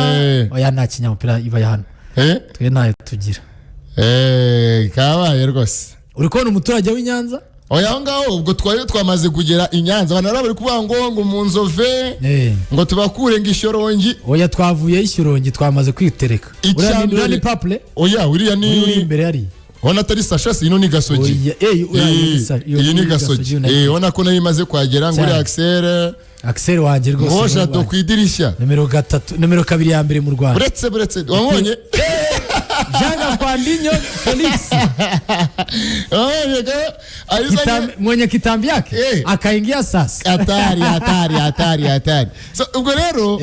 Oya, nta Kinyamupira iba hano. Twe ntayo tugira. Kabaye rwose. Uri kubona umuturage w'i Nyanza? Oya, aho ngaho ubwo twari twamaze kugera i Nyanza, abantu bari kuvuga ngo mu Nzove, ngo tubakure ngo Ishyorongi. Oya, twavuye Ishyorongi, twamaze kwitereka. Icya Uriya ni uriya ni mbere- Papule. Oya, uriya ni Uri imbere hariya. Ubona atari Sasha se? Ino ni Gasogi. Oya, uriya ni iyo Iyi ni ni Gasogi. Gasogi United. Ubona ko nayo imaze kuhagera ngo uri Cyane. Axel. Axel wanjye rwose. Ngo ni Jado uwanjye. ku idirishya. Nimero 3, nimero 2 ya mbere mu Rwanda. Buretse, wamubonye? Jean Gakwandinyo Felix. Wamubonye ko ahise Mwenye kitambi yake akaingia sasa. Hatari, hatari, hatari, hatari. So ubwo rero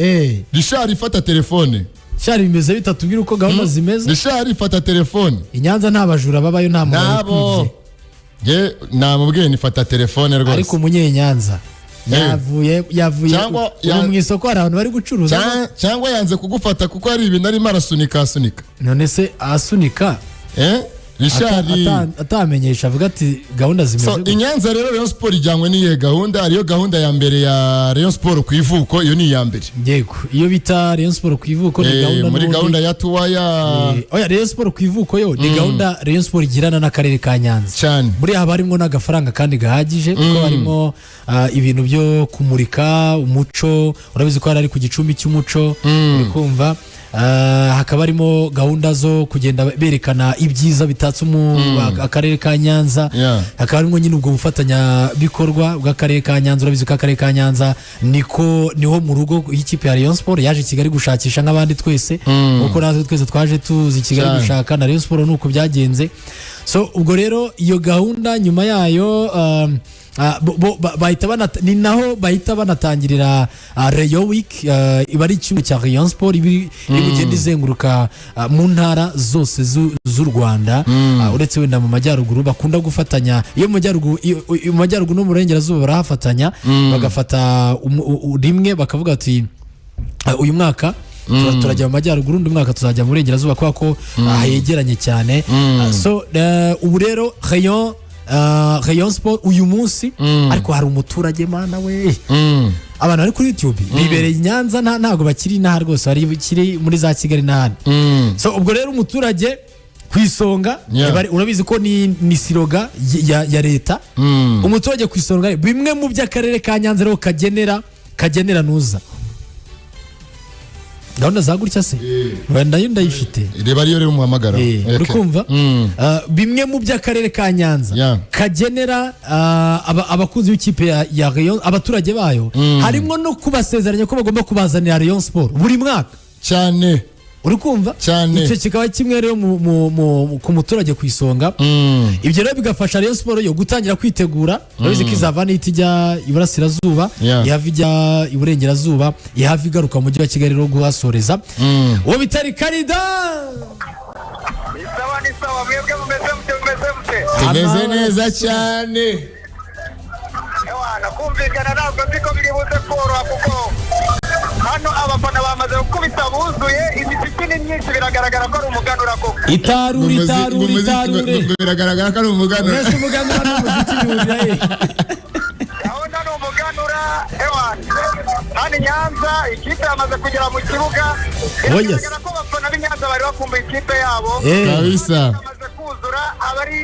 Richard, ifata telefone. Shari, bimeze bitatubwira uko gahunda zimeze. Richard, ifata telefone. I Nyanza nta bajura babayo, nta muntu Nabo. wakwibye. Nge namubwiye nifata telefone rwose. Ariko umunyenyanza yavuye Cyangwa ubu mu isoko hari abantu bari gucuruza. Cyangwa yanze kugufata kuko hari ibintu arimo arasunika asunika. None se asunika Richard. Atamenyesha avuga ati gahunda zimeze So gutya. I Nyanza rero Rayon Sport ijyanywe n'iyihe gahunda? Ariyo gahunda ya mbere ya Rayon Sport ku ivuko, iyo ni iya mbere. Yego, iyo bita Rayon Sport ku ivuko ni gahunda muri n'ubundi- gahunda ya tuwaya. Oya, Rayon Sport ku ivuko yo ni gahunda Rayon Sport igirana n'akarere ka Nyanza. Cyane. Muri haba harimo n'agafaranga kandi gahagije, kuko harimo ibintu byo kumurika umuco, urabizi ko hari ari ku gicumbi cy'umuco, uri kumva. Hakaba harimo gahunda zo kugenda berekana ibyiza bitatse akarere ka Nyanza. Hakaba harimo nyine ubwo bufatanyabikorwa bw'akarere ka Nyanza. Urabizi ko akarere ka Nyanza niko niho mu rugo y'ikipe ya Rayon Sport yaje i Kigali gushakisha nk'abandi twese, kuko natwe twese twaje tuzi i Kigali gushaka, na Rayon Sport nuko byagenze. So ubwo rero iyo gahunda nyuma yayo bahita ni naho bahita banatangirira Rayon Week, iba ari icyumweru cya Rayon Sport iba iri bugende izenguruka mu ntara zose z'u Rwanda, uretse wenda mu majyaruguru bakunda gufatanya. Iyo mu majyaruguru, mu majyaruguru no mu burengerazuba barahafatanya, bagafata rimwe bakavuga ati uyu mwaka turajya mu majyaruguru, undi mwaka tuzajya mu burengerazuba, kubera ko hegeranye cyane. So ubu rero Rayon Sport uyu munsi, ariko hari umuturage, mana we, abantu bari kuri YouTube bibereye i Nyanza, ntabwo bakiri inaha rwose, bari bakiri muri za Kigali n'ahandi. So ubwo rero umuturage ku isonga, urabizi ko ni slogan ya leta, umuturage ku isonga. Bimwe mu by'akarere ka Nyanza rero kagenera nuza gahunda za gutya se wenda nayo ndayifite. Reba ariyo rero umuhamagara. Uri kumva? Bimwe mu by'akarere ka Nyanza kagenera abakunzi b'ikipe ya Rayon, abaturage bayo, harimo no kubasezeranya ko bagomba kubazanira Rayon Sport buri mwaka. Cyane. Uri kumva? Cyane. Icyo kikaba kimwe rero ku muturage ku isonga. Ibyo rero bigafasha Rayon Sport yo gutangira kwitegura. Urabizi ko izava n'ihita ijya iburasirazuba, ihava ijya iburengerazuba, ihava igaruka mu mujyi wa Kigali rero guhasoreza. Uwo bita Rikarida. Ni sawa, ni sawa. Mwebwe mumeze mute? Mumeze mute? Tumeze Amahoro. neza cyane. Ewana, kumvikana ntabwo nzi ko biri buze koroha, kuko hano abafana bamaze gukubita buzuye, imiziki ni myinshi, biragaragara ko ari umuganura koko. Itarure, itarure, itarure. Ngo biragaragara ko ari umuganura. Mwese umuganura n'umuziki bihurira he? Gahunda ni umuganura. Ewana, hano i Nyanza ikipe yamaze kugera mu kibuga. Oh, yes. Biragaragara ko abafana b'i Nyanza bari bakumbuye ikipe yabo. Kabisa. Bamaze kuzura. kuzura. Abari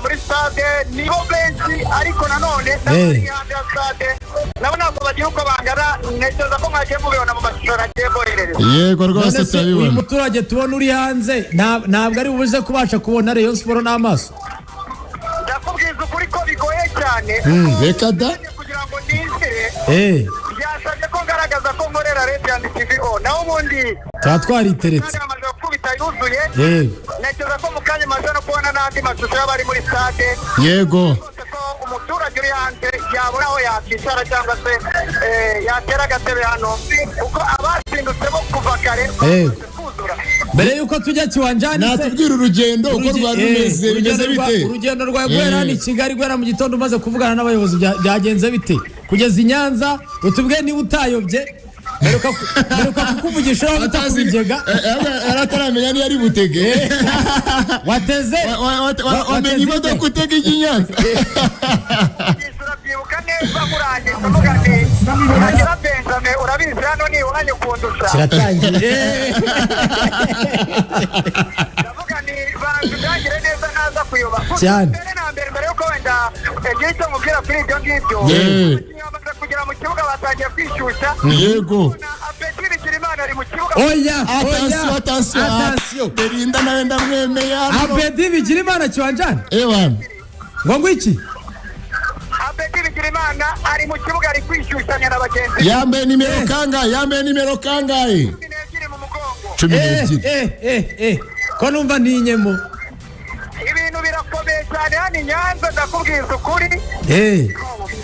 muri stade nibo benshi, ariko nanone n'abari hanze ya stade nabo ntabwo bagira uko bangana. Ntekereza ko mwagiye mubibona mu mashusho nagiye mboherereza. Yego rwose. None se uyu Turabibona. muturage tubona uri hanze ntabwo ari bubuze kubasha kubona Rayon Sport n'amaso? Ndakubwiza ukuri ko bigoye cyane. Reka da. Kugira ngo ninjire byasabye ko ngaragaza ko nkorera Radiant TV O, naho ubundi Tuba twariteretse. kandi bamaze gukubita yuzuye. Ntekereza ko mu kanya maze no kubona n'andi mashusho y'abari muri stade rwose, ko umuturage uri hanze yabura aho yakwicara cyangwa se yatera agatebe hano, kuko abazindutse bo kuva kare bamaze kuzura. Mbere y'uko tujya kiwanjani se, Natubwira urugendo uko rwari rumeze, bimeze bite? Urugendo rwawe guhera hano i Kigali, guhera mu gitondo umaze kuvugana n'abayobozi, byagenze bite kugeza i Nyanza? Utubwiye niba utayobye. Mperuka kukuvugisha uraho bita ku Bigega. Yari ataramenya niyo ari butege. Wateze Wamenye wateze imodoka ite? Utega ijya i Nyanza. Urabyibuka neza murangiza uvuga nti uragira Benjamin, urabizi hano ni iwanyu kundusha. Kiratangiye. Ndavuga ni banza ubyangire neza ntaza kuyoba. Gusa Cyane. mbere na mbere, mbere yuko wenda ngira icyo mubwira kuri ibyo ngibyo, abakinnyi bamaze kugera mu kibuga, batangiye kwishyushya. Na Apeti Bigirimana ari mu kibuga. Oya, oya. Attention, attention. Attention. Belinda nawe ndamwemeye hano. Abedi Bigirimana kiwanjani. Ewana. Ngo iki? Apeti Bigirimana ari mu kibuga, ari kwishyushyanya na bagenzi be. Yambaye nimero kangahe? Yambaye nimero kangahe? 12 mu mugongo. cumi Eh, n'ebyiri eh, eh, eh, ko numva ntinyemo. Ibintu birakomeye cyane hano i Nyanza, ndakubwiza ukuri.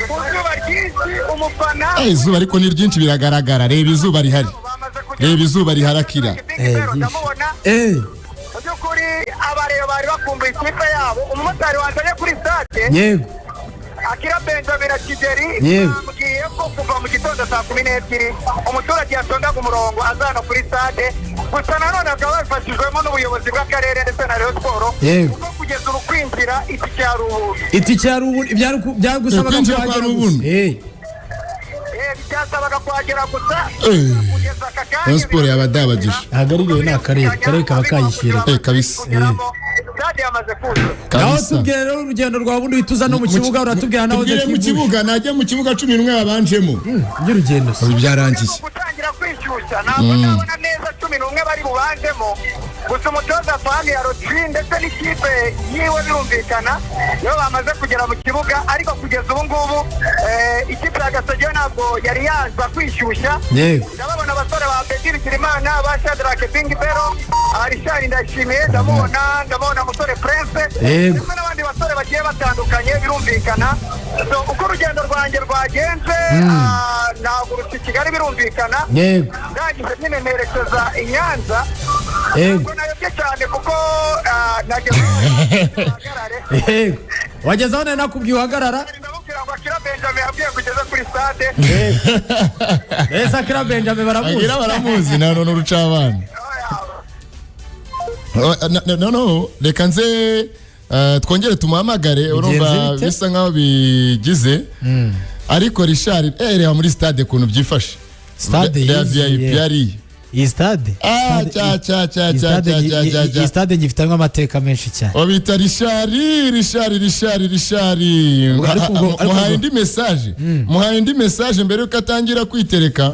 Ku zuba ryinshi umufana Izuba ariko ni ryinshi, biragaragara. Reba izuba rihari. Bamaze kugera. Reba izuba riharakira. Ndamubona. Mu by'ukuri abareba bari bakumbuye ikipe yabo. Umumotari wanzanye kuri stade, Akira Benjamin na Kigeri, bambwiye ko kuva mu gitondo saa 12 umuturage yatondaga umurongo azana kuri stade. Gusa nanone bakaba babifashijwemo n'ubuyobozi bw'akarere ndetse na Rayon Sport, kuko kugeza ubu kwinjira itike yari ubuntu. Itike yari ubu, byagusabaga Kwinjira kuhagera kwari gusa. ubuntu. Byasabaga kuhagera gusa. Kugeza aka kanya Rayon Sport yabadabagije. Ntabwo ari Rayon, ni akarere. Akarere kaba kayishyiriye. Kabisa. Kugeramo, stade yamaze kuzura. Naho Kabisa. tubwire rero urugendo rwawe, ubundi uhita uza no mu kibuga, uratubwira naho. Tubwire mu kibuga, najya mu kibuga 11 babanjemo. By'urugendo se. Ubu byarangiye. Gutangira kwishyushya, ntabwo ndabona neza 11 bari bubanzemo. Gusa umutoza Fani ya Rotri ndetse n'ikipe yiwe, birumvikana nibo bamaze kugera mu kibuga, ariko kugeza ubu ngubu ikipe ya Gasogi yo ntabwo yari yaza kwishyushya. Ndababona abasore ba Bedi Bigirimana, ba Shadrake Bingibero, Arishari Ndashimiye ndamubona, ndamubona musore Prince ndetse n'abandi basore bagiye batandukanye, birumvikana. So, uko urugendo rwanjye rwagenze, nahagurutse i Kigali, birumvikana, ndangije nyine nerekeza i Nyanza. Ntabwo nayobye cyane kuko nageze aho uhagarare. Yego, wageze aho nari nakubwiye uhagarara. Ndamubwira ngo Akira Benjamin yabwiye ngo ugeze kuri stade. Ese Akira Benjamin baramuzi? Agira baramuzi na none urucabana. No, no, reka nze twongere tumuhamagare, urumva bite? bisa nkaho bigize. Ariko Richard, reba muri stade ukuntu byifashe. Stade Reba yuzuye. VIP yariye. Iyi stade Cya cya cya iyi cya stade cya cya cya iyi cya. stade ngifitemo amateka menshi cyane. Babita Richard, Richard, Richard, Richard. Ariko Muhaye indi message, muhaye indi message mbere yuko atangira kwitereka,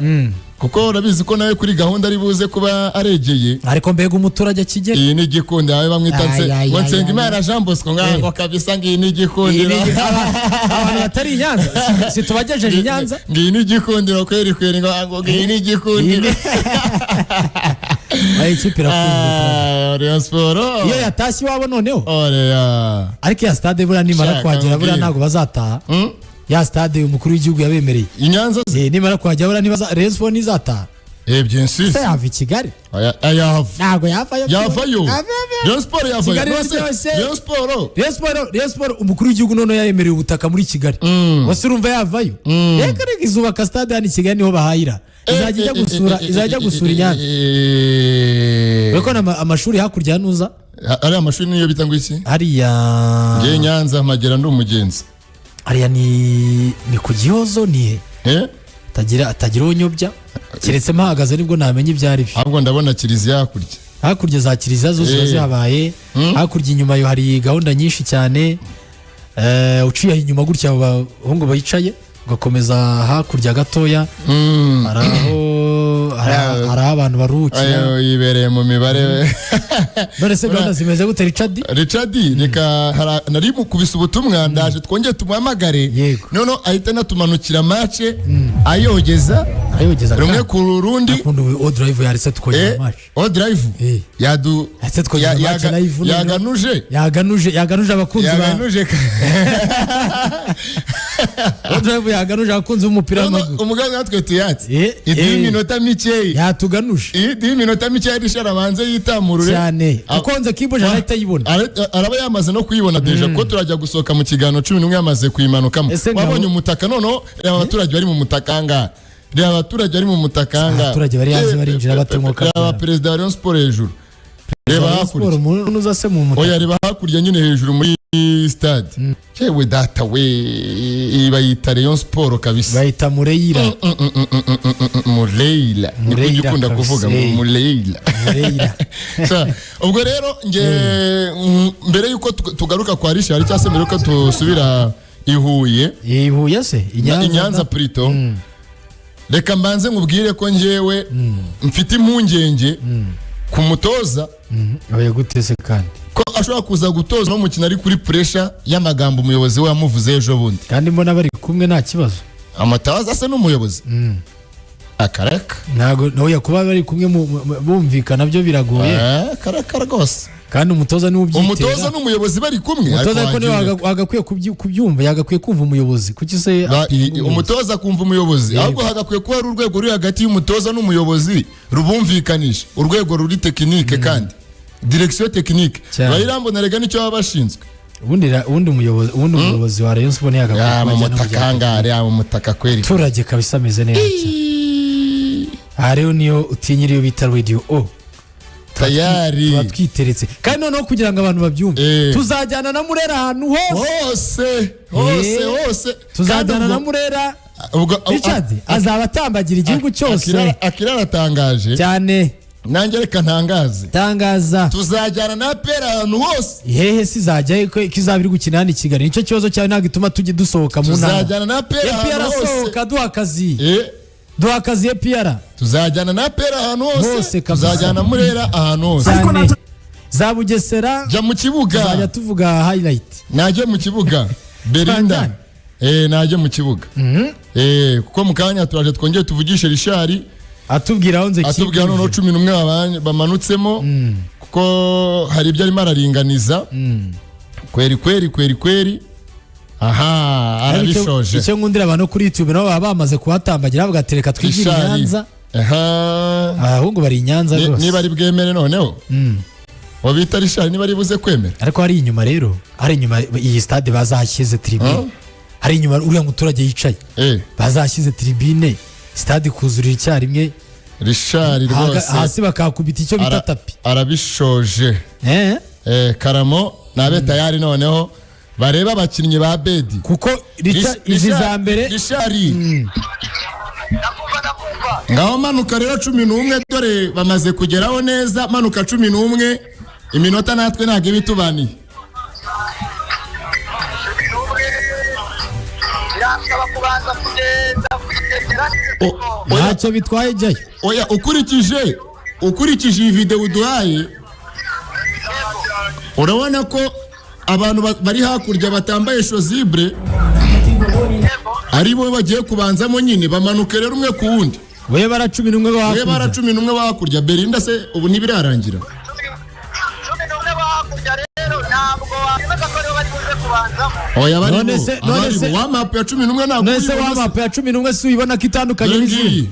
kuko urabizi ko nawe kuri gahunda ari buze kuba aregeye. Ariko mbega umuturage akigera! Iyi ni igikundiro, abe bamwita Ay, ay, ngo ay, Nsengimana Jean Bosco, ngaho kabisa ngo iyi ni igikundiro. Abantu batari i Nyanza, si tubagejeje i Nyanza? Ngo iyi ni igikundiro kweri kweri, ngo iyi ni igikundiro. Aya ikipe irakunzwe. Ah, Rayon Sport. Iyo yatashye iwabo noneho. Oreya. Ariko iya stade buriya nimara Shaka kuhagera buriya nkubwire. ntabwo bazataha. Ya stade umukuru w'igihugu yabemereye. I Nyanza se? Nimara kuhagera buriya nibaza Rayon Sport ntizataha. Bien sûr. Se yava i Kigali? Oya, yava. Ntabwo yavayo. Yavayo. Avayo. Rayon Sport yavayo. Kigali Rwose, iraryoshye. Rayon Sport. Rayon Sport umukuru w'igihugu noneho yayemereye ubutaka muri Kigali. Wese urumva yavayo? Reka reka, izubaka stade hano i Kigali, niho bahahira. Izajya ijya gusura, izajya gusura i Nyanza. Urabona ko amashuri hakurya ya Nuza. Ariya mashuri niyo bita ngo iki? Hariya. Ngewe Nyanza mpagera ndi umugenzi. Hariya ni ku Gihozo, ni he? Eh? Atagira unyobya, keretse mpahagaze nibwo namenya ibyo ari byo. Ahubwo ndabona kiliziya hakurya. Hakurya za kiliziya zose ziba zihabaye. Hakurya inyuma yo hari gahunda nyinshi cyane. Uciye inyuma gutya, abo bahungu bicaye, ugakomeza hakurya gatoya, hari aho hari aho abantu baruhukira. Ayo yibereye mu mibare we. None se gahunda zimeze gute, Richard? Richard, reka nari mukubise ubutumwa, ndaje twongere tumuhamagare. Yego. Noneho ahita anatumanukira match ayogeza ayogeza rumwe ku rundi. Akunda ubu O Drive yaretse tukongera match. O Drive yadu Yaretse tukongera match live noneho. Yaganuje. Yaganuje abakunzi ba Yaganuje. O Drive, yaganuje abakunzi b'umupira w'amaguru. Umugambi natwe tuyatse iduhe iminota mikeyi. Yatuganuje. Iduhe iminota mikeya, Richard abanze yitamurure. Cyane, kuko nze kibuje arahita ayibona. Araba yamaze no kuyibona déjà, kuko turajya gusohoka mu kiganiro 11 yamaze kuyimanukamo. Ese Wabonye umutaka? Noneho reba abaturage bari mu mutaka ahangaha, reba abaturage bari mu mutaka ahangaha. Abaturage bari hanze barinjira batemuka. Reba perezida wa Rayon Sport hejuru, reba Rayon hakurya. Sport, umuntu uza se mu mutaka? Oya, reba hakurya nyine hejuru muri stade. Yewe data we, iyi bayita Rayon Sport kabisa. Bayita Mureyira. Mureira niko ujya Mureira ukunda kabisa. kuvuga Mureira. Mureyira. Sa, ubwo rero nge mbere yuko tugaruka kwa Richard, cyangwa se mbere yuko dusubira i Huye, I Huye se? I i Nyanza plutôt, reka mbanze nkubwire ko njyewe mfite impungenge ku mutoza. Oya, gute se kandi? Ko ashobora kuza gutoza no mukino ari kuri pressure y'amagambo umuyobozi we yamuvuze ejo bundi. Kandi mbona bari kumwe nta kibazo. Amatabaza se n'umuyobozi akareka? Ntabwo oya, kuba bari kumwe bumvikana byo biragoye. Akareka rwose. Kandi umutoza niwe ubyitera. Umutoza n'umuyobozi bari kumwe. Umutoza ariko niwe wagira- wagakwiye kubyumva, yagakwiye kumva umuyobozi. Kuki se atumva umuyobozi? Umutoza akumva umuyobozi. Ahubwo hagakwiye kuba hari urwego ruri hagati y'umutoza n'umuyobozi rubumvikanisha, urwego ruri technique, kandi direction technique. Cyane. Bayirambona rega nicyo baba bashinzwe. Ubundi umuyobozi wa Rayon Sport ntiyagakwiye Ya kuba mu ajya no mutaka kujya. hangare, ya mu mutaka kweri. Abaturage kabisa ameze neza cyane. Aha rero niyo utinyira iyo bita Radio O. Tayari. Tuba twiteretse kandi noneho kugira ngo abantu babyumve, tuzajyana na Murera ahantu hose. Hose hose. Hose. Tuzajyana Kandi na Murera. Ubwo Richard azaba atambagira igihugu cyose. Akira aratangaje. Cyane. Nanjye reka ntangaze. Tangaza. Tuzajyana na APR ahantu hose. Hehe se izajya ko izaba iri gukina hano i Kigali? Nicyo kibazo cyawe, ntabwo ituma tujya dusohoka mu ntara. Tuzajyana na APR APR ahantu hose. asohoka, duha akazi. Duha akazi APR. Tuzajyana na APR ahantu hose. Hose kabisa. Tuzajyana Murera ahantu hose. Cyane, za Bugesera. Jya mu kibuga. Tuzajya tuvuga highlight. Najye mu kibuga Belinda. Twajyane. Najye mu kibuga, kuko mu kanya turaje twongere tuvugishe Richard. Atubwira aho nze. Atubwira noneho 11 bamanutsemo, kuko hari ibyo arimo araringaniza kweri kweri kweri kweri. Aha arabishoje. Icyo nkundira abantu kuri YouTube, nabo baba bamaze kuhatambagira, bavuga ati reka twigire i Richard. Nyanza. Aha. Abahungu bari i Nyanza rwose. Niba ari bwemere noneho wabita Richard, niba ari buze kwemera. Ariko hari inyuma rero, hari inyuma iyi stade bazahashyize tribune. Hari inyuma uriya muturage yicaye. Bazahashyize tribune, stade kuzurira icyarimwe. Richard rwose. Hasi bakahakubita icyo bita tapis. Arabishoje. Karamo nabe tayari noneho barebe abakinnyi ba Bedi. Kuko izi za mbere. Richard. Ndakumva, ndakumva. Ngaho manuka rero 11, dore bamaze kugeraho neza. Manuka 11, iminota natwe ntabwo iba itubaniye. 11 birasaba kubanza kugenda kwitegera neza. Oya. Ntacyo bitwaye, jyayo. Oya, ukurikije iyi video uduhaye, urabona ko abantu bari hakurya batambaye chasuble ari bo bagiye kubanzamo nyine. Bamanuke rero umwe ku wundi. We bara 11 We bara bahakurya. 11 bahakurya. Belinda se ubu ntibirarangira? 11 bo hakurya rero ntabwo wakwemeza ko aribo bari buze kubanzamo. Oya, bari None bo none abari bo warm-up ya 11 ntabwo None se uyibona se? warm-up ya 11 si uyibona ko itandukanye Dore n'izindi? ngiyi.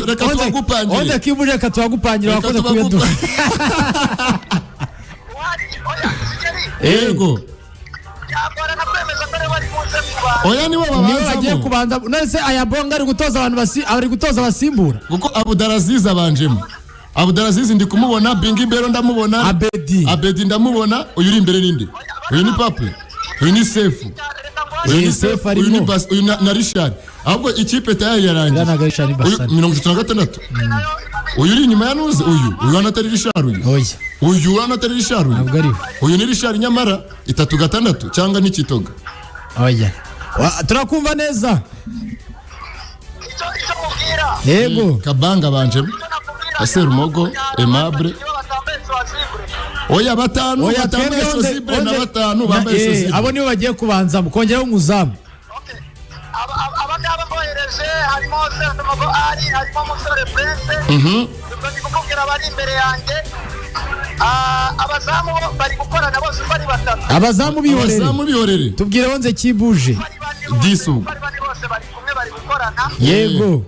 Reka tubagupangire. Onze kibuje, reka tubagupangire. Reka Wakoze kuyaduha. Uhari oya, Kigeli. Yego. Byagorana kwemeza ko aribo bari buze kubanza. Oya, nibo Nibo bagiye babanzamo. kubanza. None se aya bonga ari gutoza abantu ari gutoza abasimbura? Kuko Abudaraziz abanjemo, Abudaraziz ndi kumubona, Bingi Bero ndamubona. Abedi. Abedi ndamubona. Uyu uri imbere ninde? Uyu ni Pape, uyu ni Sefu, uyu ni Eh, Sefu. Sefu Uyu ni arimo. Bas, uyu na Richard. Ahubwo ikipe tayari yarangiye. Uriya ntabwo ari Richard. Uyu Basane. 36. Nayo Uyu uri inyuma ya nuze, uyu hano atari Richard, uyu. Oya. Uyu hano atari Richard, uyu. Ntabwo ari we. Uyu ni Richard nyamara 36 cyangwa ni Kitoga. Oya. Turakumva neza. Icyo mubwira. Yego. Kabanga banjemo. Icyo nakubwira. Serumogo, Aimable. Nibo batambaye chasuble. Oya, batanu Oya, batambaye twebwe chasuble na batanu bambaye chasuble. Abo nibo bagiye kubanzamo, kongeraho umuzamu. Okay. Aba ngaba mbohereje harimo Serumogo Ali, harimo Musore Prince. Ubwo ndi kukubwira abari imbere yanjye. Abazamu bo bari gukorana bose uko ari batatu. Abazamu bihorere. Abazamu bihorere. Tubwire onze kibuje. Bari bane bose, Dix ubwo. bari bane bose bari kumwe, bari gukorana. Yego.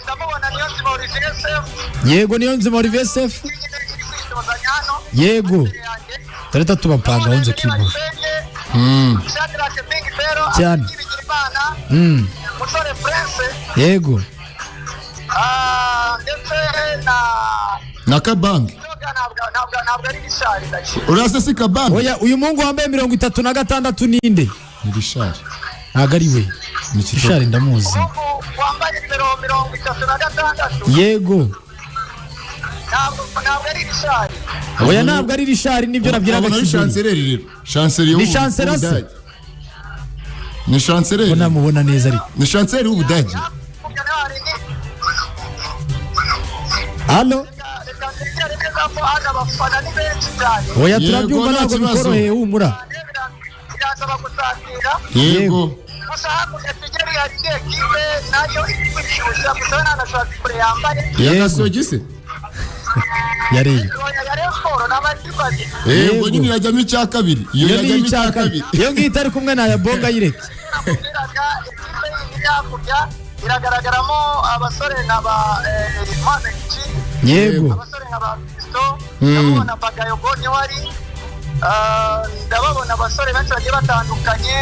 Ndamubona Niyonzima Olivier Sefu. Yego, niyo nzima Olivier Sefu. Nyine iri kwitozanya hano. Yego. Imbere yanjye. Turahita tubapanga onze kibuje. Shadrack Big Fero, Cyane. Abedi Bigirimana, Musore Prince, Yego. ndetse na Na Kabange. Toga. Ntabwo ari Richard, ndakeka. Urase si Kabange. Oya, uyu muhungu wambaye 36 ninde? Ni Richard. Ntabwo ari we. Ni Kitoga. Richard ndamuzi. Umuhungu wambaye nimero 36. Yego. Ntabwo ari Richard. Oya, ntabwo ari Richard, nibyo nabwiraga Abona ari Kiduri. Chanceler rero. Chanceler. Ni Chancellor se? w'Ubudage. Ni Chanceler. Ko namubona neza ariko. Ni Chancellor w'Ubudage. Hakurya naho hari Halo. Reka ntegere neza ko hano abafana ni benshi cyane. Oya, Yego, turabyumva, nta ntabwo kibazo. bikoroheye, humura. Biransaba gusatira. Yego. Gusa hakurya Kigali hari indi ekipe nayo iri kwishyushya, gusa we nta na chasuble yambaye. Yagasogi se. Yariyo. Oya, ya Rayon Sports ni amakipe abiri. Yego. Yego. Nyine irajyamo icya kabiri. Iyo Iyo ni irajyamo icya icya kabiri. kabiri. Iyo ngiyo itari kumwe na Yabonga yireke. Nakubwiraga ekipe yindi iri hakurya iragaragaramo abasore nka ba Mohamed Chiri, Yego. abasore nka ba Kristo, ndababona Bagayogo niwe ari. Ndababona abasore benshi bagiye batandukanye.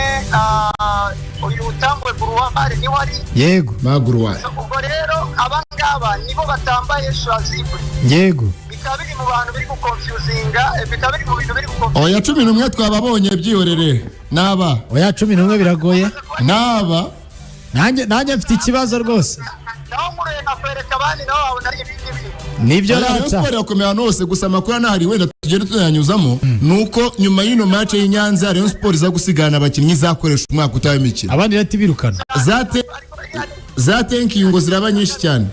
Uyu Tambwe Buruwari niwe ari. Yego. Maguruwa. Ubwo rero aba ngaba nibo batambaye chasuble. Yego. Bikaba biri mu bantu biri gukonfuzinga, bikaba biri mu bintu biri gukonfuzinga. Oya, 11 twababonye, byihorere. Naba. Oya, 11 biragoye. Naba. Nanjye mfite ikibazo rwose. Naho nkuruye nkakwereka abandi, nabo babona ibindi bintu. Nibyo. Oya, Rayon Rata. Sport yakomeye ahantu hose, gusa amakuru anahari wenda tugenda tunayanyuzamo ni uko nyuma y'ino match y'i Nyanza, Rayon Sport iza gusigarana abakinnyi izakoresha umwaka utaha w'imikino. Abandi rero birukana. Za thank you ngo ziraba nyinshi cyane.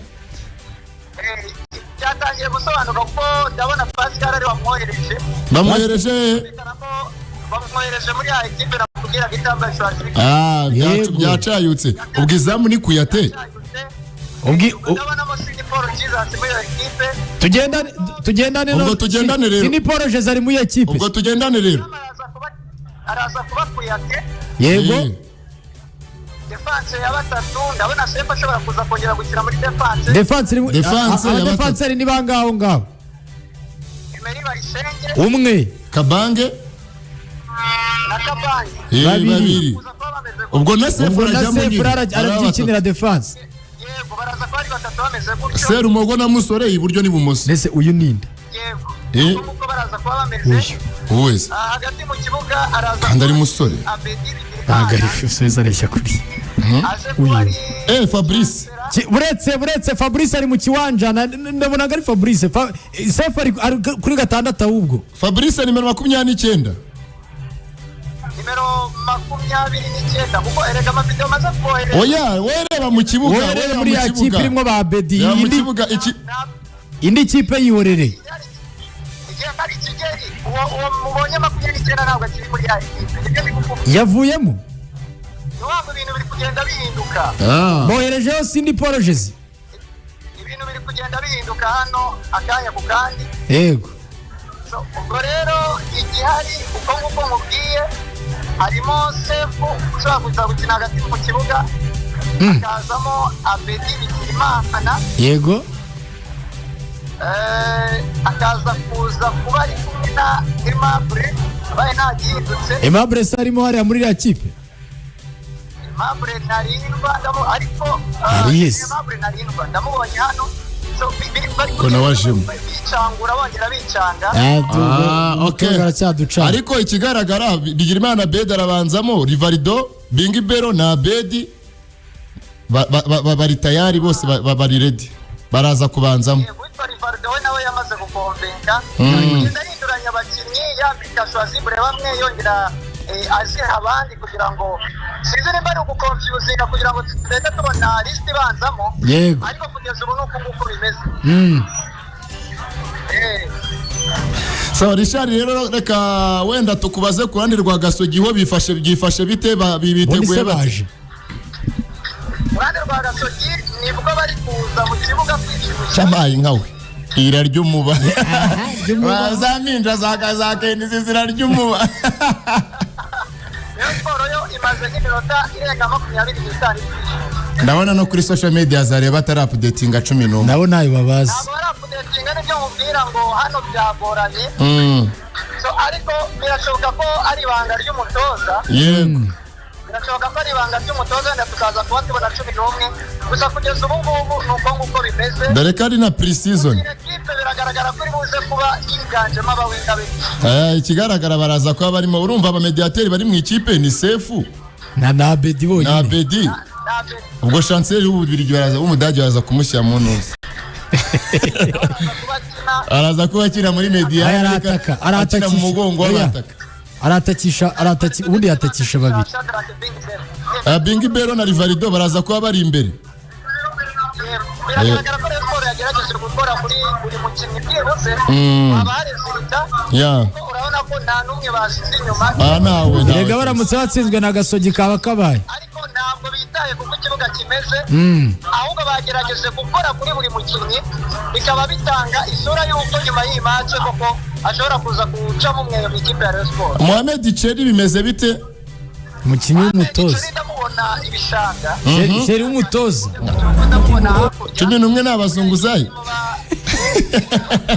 Byatangiye gusobanuka kuko ndabona Pascal ari wamwohereje. Bamwohereje. Byerekana ko bamwohereje muri ya ekipe nakubwiraga itambaye chasuble. Ah, Yego. byacayutse. Ubwo izamu ni Kuyate. Ndabonamo Sini Paul Jesus muri iyo ekipe. Tugendane, tugendane. Ubwo tugendane rero. Sini Paul Jesus ari muri iyo kipe. Ubwo tugendane rero. Araza kuba Kuyate. Yego. Défense ya batatu, ndabona Sefu ashobora kuza kongera gukina muri défense. Défense iri Défense ya batatu. Abadefanseri ni bangaho ngaho? Emery Bayisenge. Umwe. Kabange. Na Kabange. Babiri. Babiri. Kuza kuba bameze gutyo. Ubwo na Sefu Ubwo na arajyamo Sefu nyine. arabyikinira défense. Yego, baraza kuba ari batatu bameze gutyo. Serumogo na Musore iburyo n'ibumoso. Mbese uyu ninde? Yego. Eh. Ubwo nguko baraza kuba bameze. Uyu. Wese. Hagati mu kibuga araza Kandi ari kuba musore. Abedi Ntabwo ari Bigirimana Suweza, areshya kuri aje kuba ari Fabrice. Buretse Fabrice ari mu kiwanja, ndabonaga ari Fabrice. Sefu ari kuri gatandatu ahubwo. Fabrice nimero 29. Nimero 29, kuko erega amavideo maze kohereza. Oya, wereba mu kibuga. Wowe rero Wereba muri mu ya kipe kibuga. irimo ba Bedi. Reba mu Indi kibuga iki. Indi kipe yihorere. Igihe ari Kigeli, uwo mubonye 29 ntabwo akiri muri ya ekipe, nibyo ndi kukubwira. Yavuyemo. Ni waba ibintu biri kugenda bihinduka. Ah. Boherejeho Sindi Paul Jesus. Ibintu biri kugenda bihinduka hano akanya ku kandi. Yego. So, ubwo rero igihari uko nguko mubwiye, harimo Sefu ushobora kuza gukina hagati mu kibuga, hakazamo Abedi Bigirimana. Yego. Akaza kuza kuba ari kumwe na Aimable abaye ntagihindutse. Aimable se arimo hariya muri iriya kipe? Aimable Ntarindwa ariko Ariye se. Aimable Ntarindwa ndamubonye hano. So, bari Ko nawe ajemo. bicangura, bongera bicanga. Ah, okay. Aracyaducana. Ariko ikigaragara, Bigirimana Bedi arabanzamo, Rivaldo, Bingibero na Bedi bari tayari bose, bari ready. Baraza kubanzamo. Witwa Rivaldo we nawe yamaze gukombenga, kugenda ahinduranya abakinnyi, yambika Shwazibure bamwe, yongera aziha abandi, kugira ngo sinzi nimba ari ugukonfuzinga kugira ngo tugende tubona lisiti ibanzamo. Ariko kugeza ubu ni uku nguku bimeze. So Richard, rero reka wenda tukubaze ku ruhande rwa Gasogi ho bifashe, byifashe bite? Ubundi Biteguye se bate? Baje. Uruhande rwa Gasogi nibwo bari kuza mu kibuga kwishyushya. Cyamaye nkawe, irarya umuba za minja za kenisi zirarya umuba. Rayon Sport yo imaze nk'iminota irenga 25 kwishyushya. Ndabona no kuri social media zareba batari updatinga 11. Nabo ntayo babazi. Ntabwo bari updatinga, nibyo mubwira ngo hano byagoranye. So ariko birashoboka ko ari ibanga ry'umutoza. Birashoboka ko ari ibanga ry'umutoza, wenda tukaza kuba tubona 11. Gusa kugeza ubu ngubu ni uko nguko bimeze. Dore ko ari na pre-season. Iyi ekipe biragaragara ko iri buze kuba yiganjemo abawinga benshi. Ikigaragara baraza kuba barimo, urumva abamediateri bari mu ikipe ni Sefu na Abedi na bonyine. Abedi. Ntabwo. Ubwo chancelier w'Ububirigi baraza, w'Umudage baraza kumushyira mu ntuza. Baraza kuba akina. Araza kuba akina muri media. Aya arataka, akina mu aratakisha. mugongo Oya. w'abataka. Aratakisha, arataki, ubundi yatakisha babiri. Shadrack Bingibero. Bingi Bero na Rivaldo baraza kuba bari imbere. Biragaragara ko Rayon Sport yagerageje gukora muri buri mukinnyi byibuze haba hari zirita, kuko urabona ko nta n'umwe basize inyuma. Ah, nawe nawe. Erega baramutse batsinzwe na Gasogi kaba kabaye. Ariko ntabwo bitaye kuko ikibuga kimeze, ahubwo bagerageje gukora kuri buri mukinnyi, bikaba bitanga isura y'uko nyuma y'iyi match koko ashobora kuza gucamo umweyo mu ikipe ya Rayon Sport. Mohamed Cheri bimeze bite? Umukinnyi w'umutoza. Igiceri ndamubona ibishanga. Sheri w'umutoza. Ndamubona hakurya. 11 ni abazunguzayi.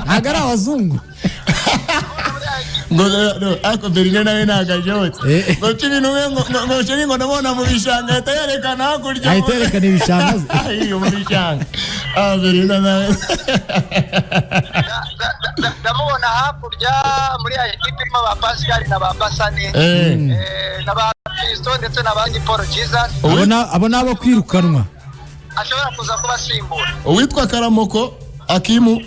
Ntabwo ari abazungu. Ngo no, ariko Berine nawe ntabwo ashobotse. Ngo 11, ngo Cheri, ngo ndamubona mu bishanga, ahita yerekana hakurya. Ahita yerekana ibishanga ze. Ayo mu bishanga, ah, Berine nawe. Ndamubona hakurya muri ya ekipe irimo ba Pascal na ba Basane, na ba Kristo ndetse na ba Paul Jesus. Abo ni abo kwirukanwa. Ashobora kuza kubasimbura. Uwitwa Karamoko Akimu.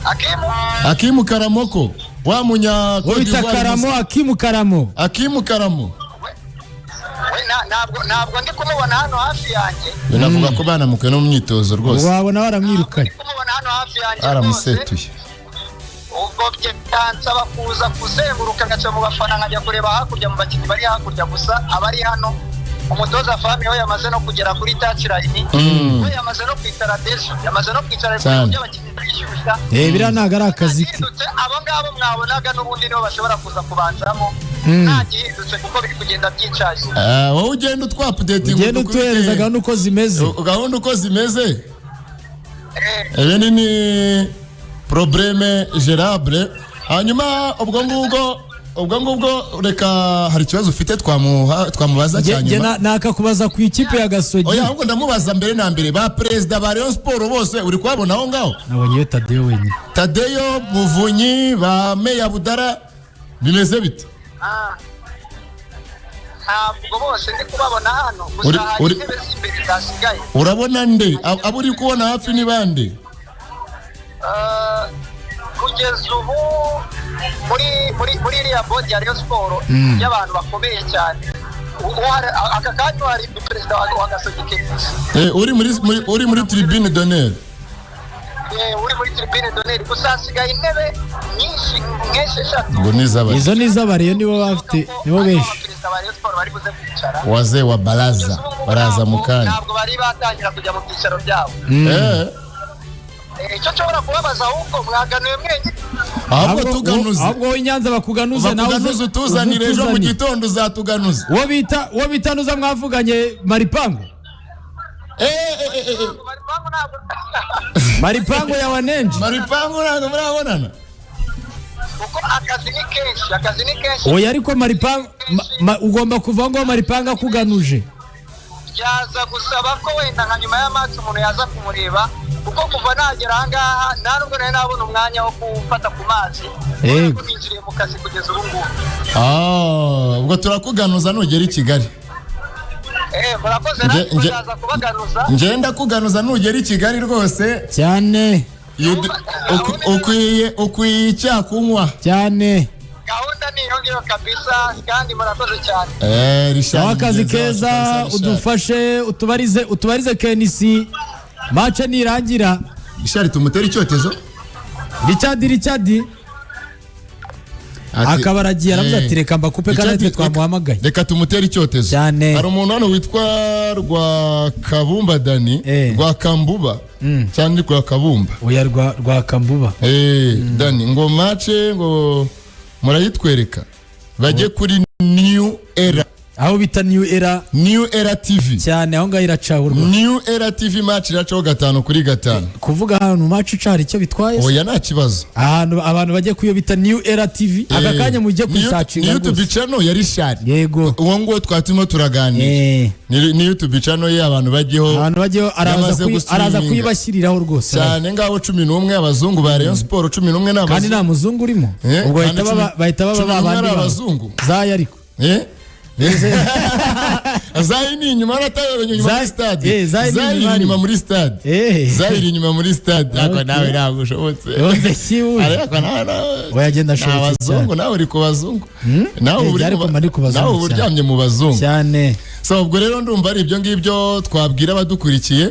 Akimu. Akimu Karamoko wa munya Uwo Cote bita d'Ivoire. Karamo, Akimu Karamo. Akimu Karamo. We ntabwo ndi kumubona hano hafi yanjye. Binavuga ko banamukuye no mu myitozo rwose. Wabona baramwirukanye. Ndi kumubona hano hafi yanjye rwose. Aramusetuye. Ubwo byansaba kuza kuzenguruka ngaca mu bafana, nkajya kureba hakurya mu bakinnyi bari hakurya. Gusa abari hano, umutoza Fami we yamaze no kugera kuri touchline, we yamaze no kwicara dejo, yamaze no kwicara Cyane. ku abakinnyi bishyushya. Biriya ntabwo ari akazi ke. Gihindutse, abo ngabo mwabonaga n'ubundi nibo bashobora kuza kubanzamo, nta gihindutse, kuko biri kugenda byicaye. Ah, wowe ugenda utwaupdating. Ugenda utuhereza gahunda uko zimeze. Gahunda uko zimeze. Ibindi ni problème gérable. Hanyuma ubwo ngubwo reka, hari ikibazo ufite twamuha, twamubaza cya Nge nyuma? Nakakubaza ku ikipe ya Gasogi. Oya, ahubwo ndamubaza mbere na mbere, ba perezida ba Rayon Sport bose uri kubabona aho ngaho? Nabonye iyo Tadeyo wenyine. Tadeyo Muvunyi, ba Meya Budara, bimeze bite? Ah. Ntabwo bose ndi kubabona hano gusa hari intebe z'imbere zasigaye. Urabona nde? Abo uri kubona hafi ni bande? Kugeza ubu muri iriya board ya Rayon Sport y'abantu bakomeye cyane, aka kanya hari perezida wa Gasogi KPC. Uri muri tribune d'honneur. Uri muri tribune d'honneur. Gusa hasigaye intebe nyinshi nk'esheshatu. Ngo nizaba Izo ni iz'Abareyo, nibo bafite, nibo benshi. Perezida wa Rayon Sport bari buze kwicara. Wazee wa baraza Kugeza ubu ngubu baraza mu kanya. Ntabwo bari batangira kujya mu byicaro byabo. Icyo nshobora kubabaza, ahubwo mwaganuye mwenyine? Ahubwo tuganuze. Ahubwo wowe i Nyanza bakuganuze nawe. Bakuganuze, utuzanire ejo mu utuzanire. gitondo, uzatuganuza. Uwo bita nuza mwavuganye, Maripango. Maripangu ntabwo. Maripango ya Wanenji. Maripangu ntabwo murabonana? Kuko akazi ni kenshi, akazi ni kenshi. Oya, ariko Maripango ugomba kuva ngo Maripango akuganuje. Byaza gusaba ko wenda nka nyuma y'amazi umuntu yaza kumureba, kuko kuva nagera ahangaha nta nubwo nari nabona umwanya wo gufata ku mazi. Yego. Ninjiriye mu kazi kugeza ubu ngubu. Ah, ubwo turakuganuza nugera i Kigali. Murakoze, natwe tuzaza kubagaruza. Ngenda kuganuza nugera i Kigali rwose. Cyane. Ukwiye icyakunywa. Cyane. Gahunda ni iyo ngiyo kabisa, kandi murakoze cyane. Richard, Nawe akazi mugenzi wacu keza. kabisa, Richard. Udufashe utubarize KNC match nirangira. Richard, tumutere icyotezo. Richard, Richard. Akaba aragiye, aravuze ati: "Reka mbakupe", kandi Richard, natwe twamuhamagaye. Reka tumutere icyotezo. Cyane. Hari umuntu hano witwa Rwakabumba Dani. Rwakambuba cyangwa Rwakabumba? Oya, Rwakambuba. Dani ngo match ngo murayitwereka, bajye kuri New Era. Aho bita New Era. New Era TV. Cyane, aho ngaho iracaho rwose. New Era TV, match iracaho gatanu kuri gatanu. Kuvuga ahantu match ica hari icyo bitwaye se? Oya, nta kibazo. Ahantu abantu bajye kuyo bita New Era TV aka kanya, mujye Ni kuyisearchinga YouTube rwose. channel ya Richard. Yego. Uwo nguwo twari turimo turaganira. Ni YouTube channel ye, abantu bajyeho. Abantu bajyeho, araza Yamaze araza gustreaminga. kuyibashyiriraho rwose. Cyane, ngabo 11, abazungu ba Rayon Sport 11 ni Kandi abazungu. nta muzungu urimo. Ubwo kandi bahita baba bahita baba 11 babandi ari babo. abazungu. Zaya ariko. Zayi ni inyuma, aratayobeje inyuma muri stade. Zayi ni Zayi inyuma. iri inyuma muri stade. Zayi iri inyuma muri stade, ariko nawe ntabwo ushobotse. Yose kibuye. Ariko nawe Oya, agenda ni ashobotse abazungu cyane. Nawe uri ku bazungu nawe, uba uri Ariko mba ndi ku bazungu nawe uba cyane. uryamye mu bazungu. Cyane. So ubwo rero ndumva ari ibyo ngibyo twabwira abadukurikiye.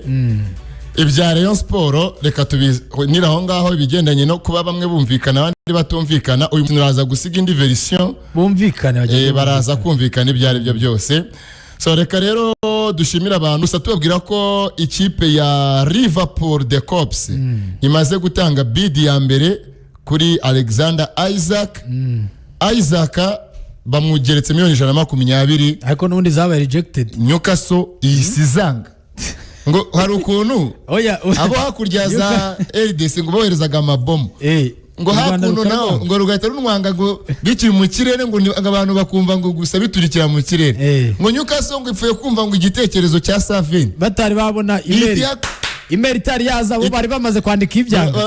Ibya Rayon Sport reka tubinire aho ngaho, ibigendanye no kuba bamwe bumvikana abandi batumvikana. Uyu muntu uraza gusiga indi version. Bumvikane, bagiye. Baraza kumvikana ibyo ari byo byose. So reka rero dushimire abantu, gusa tubabwira ko ikipe ya Liverpool, the Kops, imaze gutanga bid ya mbere kuri Alexander Isak. Isak bamugeretse miliyoni 120. Ariko n'ubundi zabaye rejected. Newcastle ihise izanga, ngo hari ukuntu Oya. abo hakurya za RDC ngo boherezaga amabomu, ngo U Rwanda hakuno naho rukarwanga. ngo rugahita runwanga, ngo bikiri mu kirere, ngo abantu bakumva ngo gusa biturikira mu kirere. Ngo Newcastle ngo ipfuye kumva ngo igitekerezo cya Savin Batari babona email, email itari yaza, bo bari bamaze kwandika ibyanga.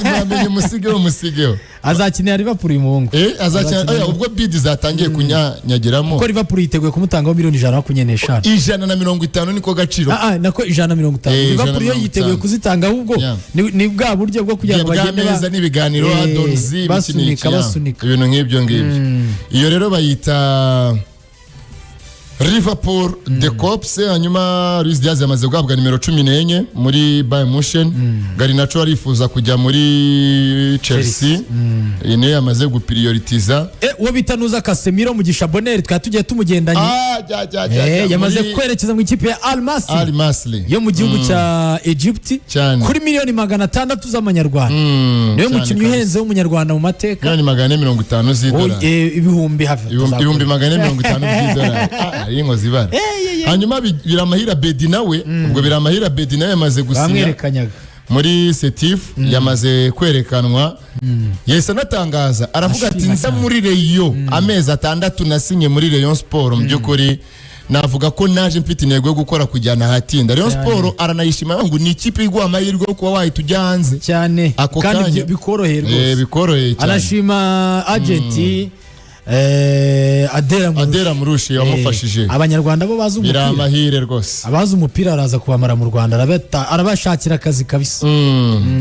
Mwamenye, musigeho, musigeho. Azakinira Liverpool uyu muhungu. Azakina. Azakinira. Oya, ubwo bid zatangiye kunyanyagiramo. Kuko Liverpool yiteguye kumutangaho miliyoni 125. 150 niko gaciro. Ah, ah, nako 150. Liverpool yo 150. yiteguye kuzitanga, ahubwo ni bwa buryo bwo kugira ngo bagende bw'ameza n'ibiganiro, add-ons, ibiki basunika, n'iki, ya. basunika. Ibintu nk'ibyo ngibyo. Iyo rero bayita Liverpool the Kops. Hanyuma Luis Diaz yamaze guhabwa nimero 14 muri Bayern Munchen. Garnacho arifuza kujya muri Chelsea, iyi niyo yamaze guprioritiza. Uwo bita nuza Casemiro, Mugisha Bonheur, twari tugiye tumugendanye. Ah, jya, jya, jya, jya. Yamaze Muri kwerekeza mu ikipe ya Al Masry Al Masry yo mu gihugu cya Egypt Cyane. kuri miliyoni 600 z'amanyarwanda. Niwe Cyane mukinnyi kabisa. uhenze w'umunyarwanda mu mateka. Miliyoni 450 z'idolari. Ibihumbi hafi. 450,000 by'idolari. Ah, ari inkozi ibara. Hanyuma Biramahire Abeddy nawe, ubwo Biramahire Abeddy nawe yamaze gusinya Bamwerekanyaga. muri Setif, yamaze kwerekanwa. Yahise anatangaza, aravuga ati: Ashima "Nza cyane. muri Rayon, amezi 6 nasinye muri Rayon Sport, mu by'ukuri navuga ko naje mfite intego yo gukora kujyana ahatinda Rayon Sport." Aranayishima ngo ni ikipe iguha amahirwe yo kuba wahita ujya hanze Cyane. ako Kandi kanya. bikoroheye rwose. Bikoroheye cyane. Anashima agent, Adera Murusha. Adera Murushi wamufashije. Abanyarwanda bo bazi umupira. Biramahire rwose. Abazi umupira araza kubamara mu Rwanda, arabashakira akazi kabisa.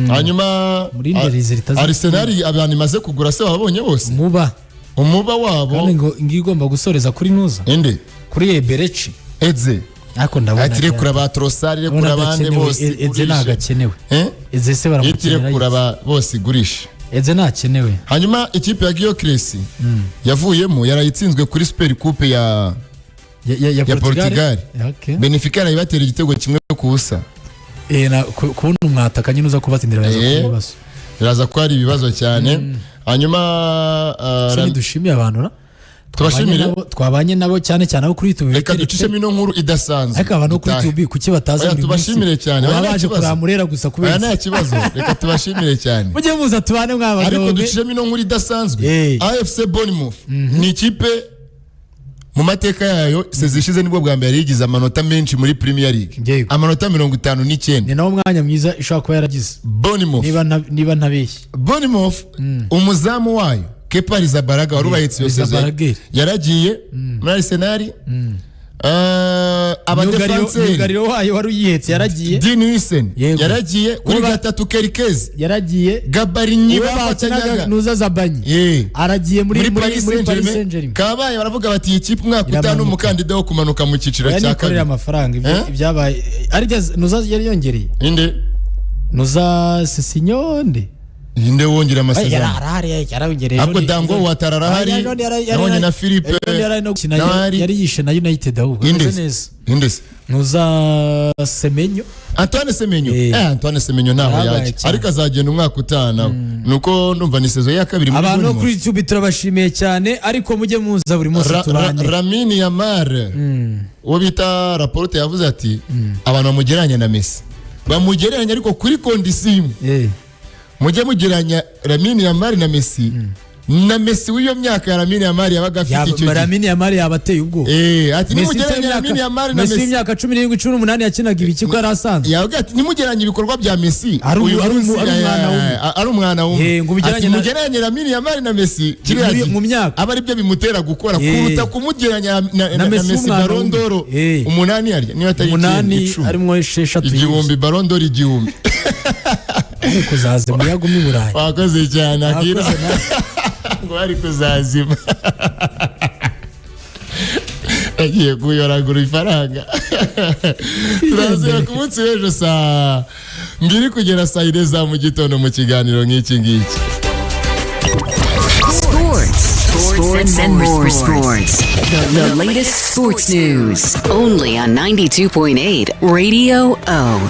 Hanyuma Muri Nderizi Arsenal, abantu imaze kugura se babonye bose? Muba. Umuba wabo. Kandi ngo ngiyo igomba gusoreza kuri nuza. Inde? Kuri Eberechi. Eze. Ariko ndabona Ati rekura ba Trossard, ndabona rekura abandi adakenewe. bose Eze igurishe. ntabwo akenewe. Eh? Eze se Iti baramukenera? rekura ba bose igurishe. Eze ntakenewe. Hanyuma ikipe ya Gyökeres yavuyemo, yarayitsinzwe kuri Super Coupe ya ya ya Portugal. Okay. Benfica yarayibatera igitego 1-0. Kubona umwataka nyine uza kubatsindira biraza kuba ibibazo. Biraza ko hari ibibazo cyane. Hanyuma Se ntidushimiye abantu na Tubashimire. Twabanye nabo cyane cyane abo kuri YouTube. Reka ducishemo ino nkuru idasanzwe. Ariko abantu bo kuri Dutahe. YouTube kuki bataza Oya, buri munsi? tubashimire cyane. Oya, Baba nta baje kibazo. kureba Murera gusa kubera Oya, nta iki? kibazo, reka tubashimire cyane. Mujye muza tubane mwabagabo Ariko mwe. ducishemo ino nkuru idasanzwe. AFC Bournemouth ni ikipe mu mateka yayo, saison ishize nibwo bwa mbere yari yigize amanota menshi muri Premier League, amanota 59. Ni nawo mwanya mwiza ishobora kuba yaragize. Bournemouth. Niba ntabeshye. Bournemouth, umuzamu wayo Kepa Arrizabalaga wari ubahetse iyo saison Arrizabalaga. yaragiye muri Arsenal. Abadefanseri, Myugariro wayo wari uyihetse yaragiye. Dean Huijsen Yego. yaragiye kuri gatatu, Kerkez, Yaragiye. Gabarinyi Uwo bakinaga bafatanyaga nuza Zabanyi aragiye muri muri muri Paris muri Paris Saint-Germain. Saint-Germain. Kabaye baravuga bati iyi kipe umwaka utaha ni Iramanuka. umukandida wo kumanuka mu cyiciro Oya, cya nikorera kabiri. amafaranga ibyo Eh? ibyabaye arya nuza yari yongereye. Inde? Nuza Sesinyonde. Inde wongera amasezerano? Yarahari, yarayongereye. Ahubwo Dango Ouattara arahari, nabonye na Philippe n'ahari. Yari yishe na United ahubwo Inde? ameze neza. Inde se? Nuza Semenyo. Antoine Semenyo. Eh. Antoine Semenyo ntaho Yarabaye yajya, cyane. ariko azagenda umwaka utaha nawe, nuko ndumva ni saison ya kabiri muri Abantu bo Bournemouth. kuri YouTube turabashimiye cyane, ariko mujye muza buri munsi tubane. Lamine Yamal, uwo bita Laporte yavuze ati abantu bamugereranya na Messi bamugereranya, ariko kuri condition imwe. Mujye mugereranya Lamine Yamal na Messi, na Messi w'iyo myaka ya Lamine Yamal yabaga afite icyo gihe. Lamine Yamal yaba ateye ubwoba. Ati Messi nimugereranya Lamine Yamal na Messi Messi w'imyaka 17, 18 yakinaga ibiki ko yari asanzwe? Yavuga ati nimugereranye ibikorwa bya Messi uyu munsi, ari umwana w'umwe. ari umwana w'umwe. Ngo ubigereranye Ati mugereranye Lamine Yamal na Messi kiriya gihe, mu myaka. aba aribyo bimutera gukora kuruta kumugereranya Na na Messi Messi w'umwana Ballon d'Or w'umwe. 8 yarya niba atari 9, 8 10. harimo 6 1000, Ballon d'Or 1000. Ariko kuzazima yagumye i Burayi. Wakoze cyane, Akira. Wakoze nawe. Ngo ari kuzazima, agiye kuyoragura ifaranga. Turazira ku munsi w'ejo saa 2 kugera saa 4 za mu gitondo mu kiganiro nk'iki ngiki. Sports. Sports and more sports. The latest sports news. Only on 92.8 Radio O.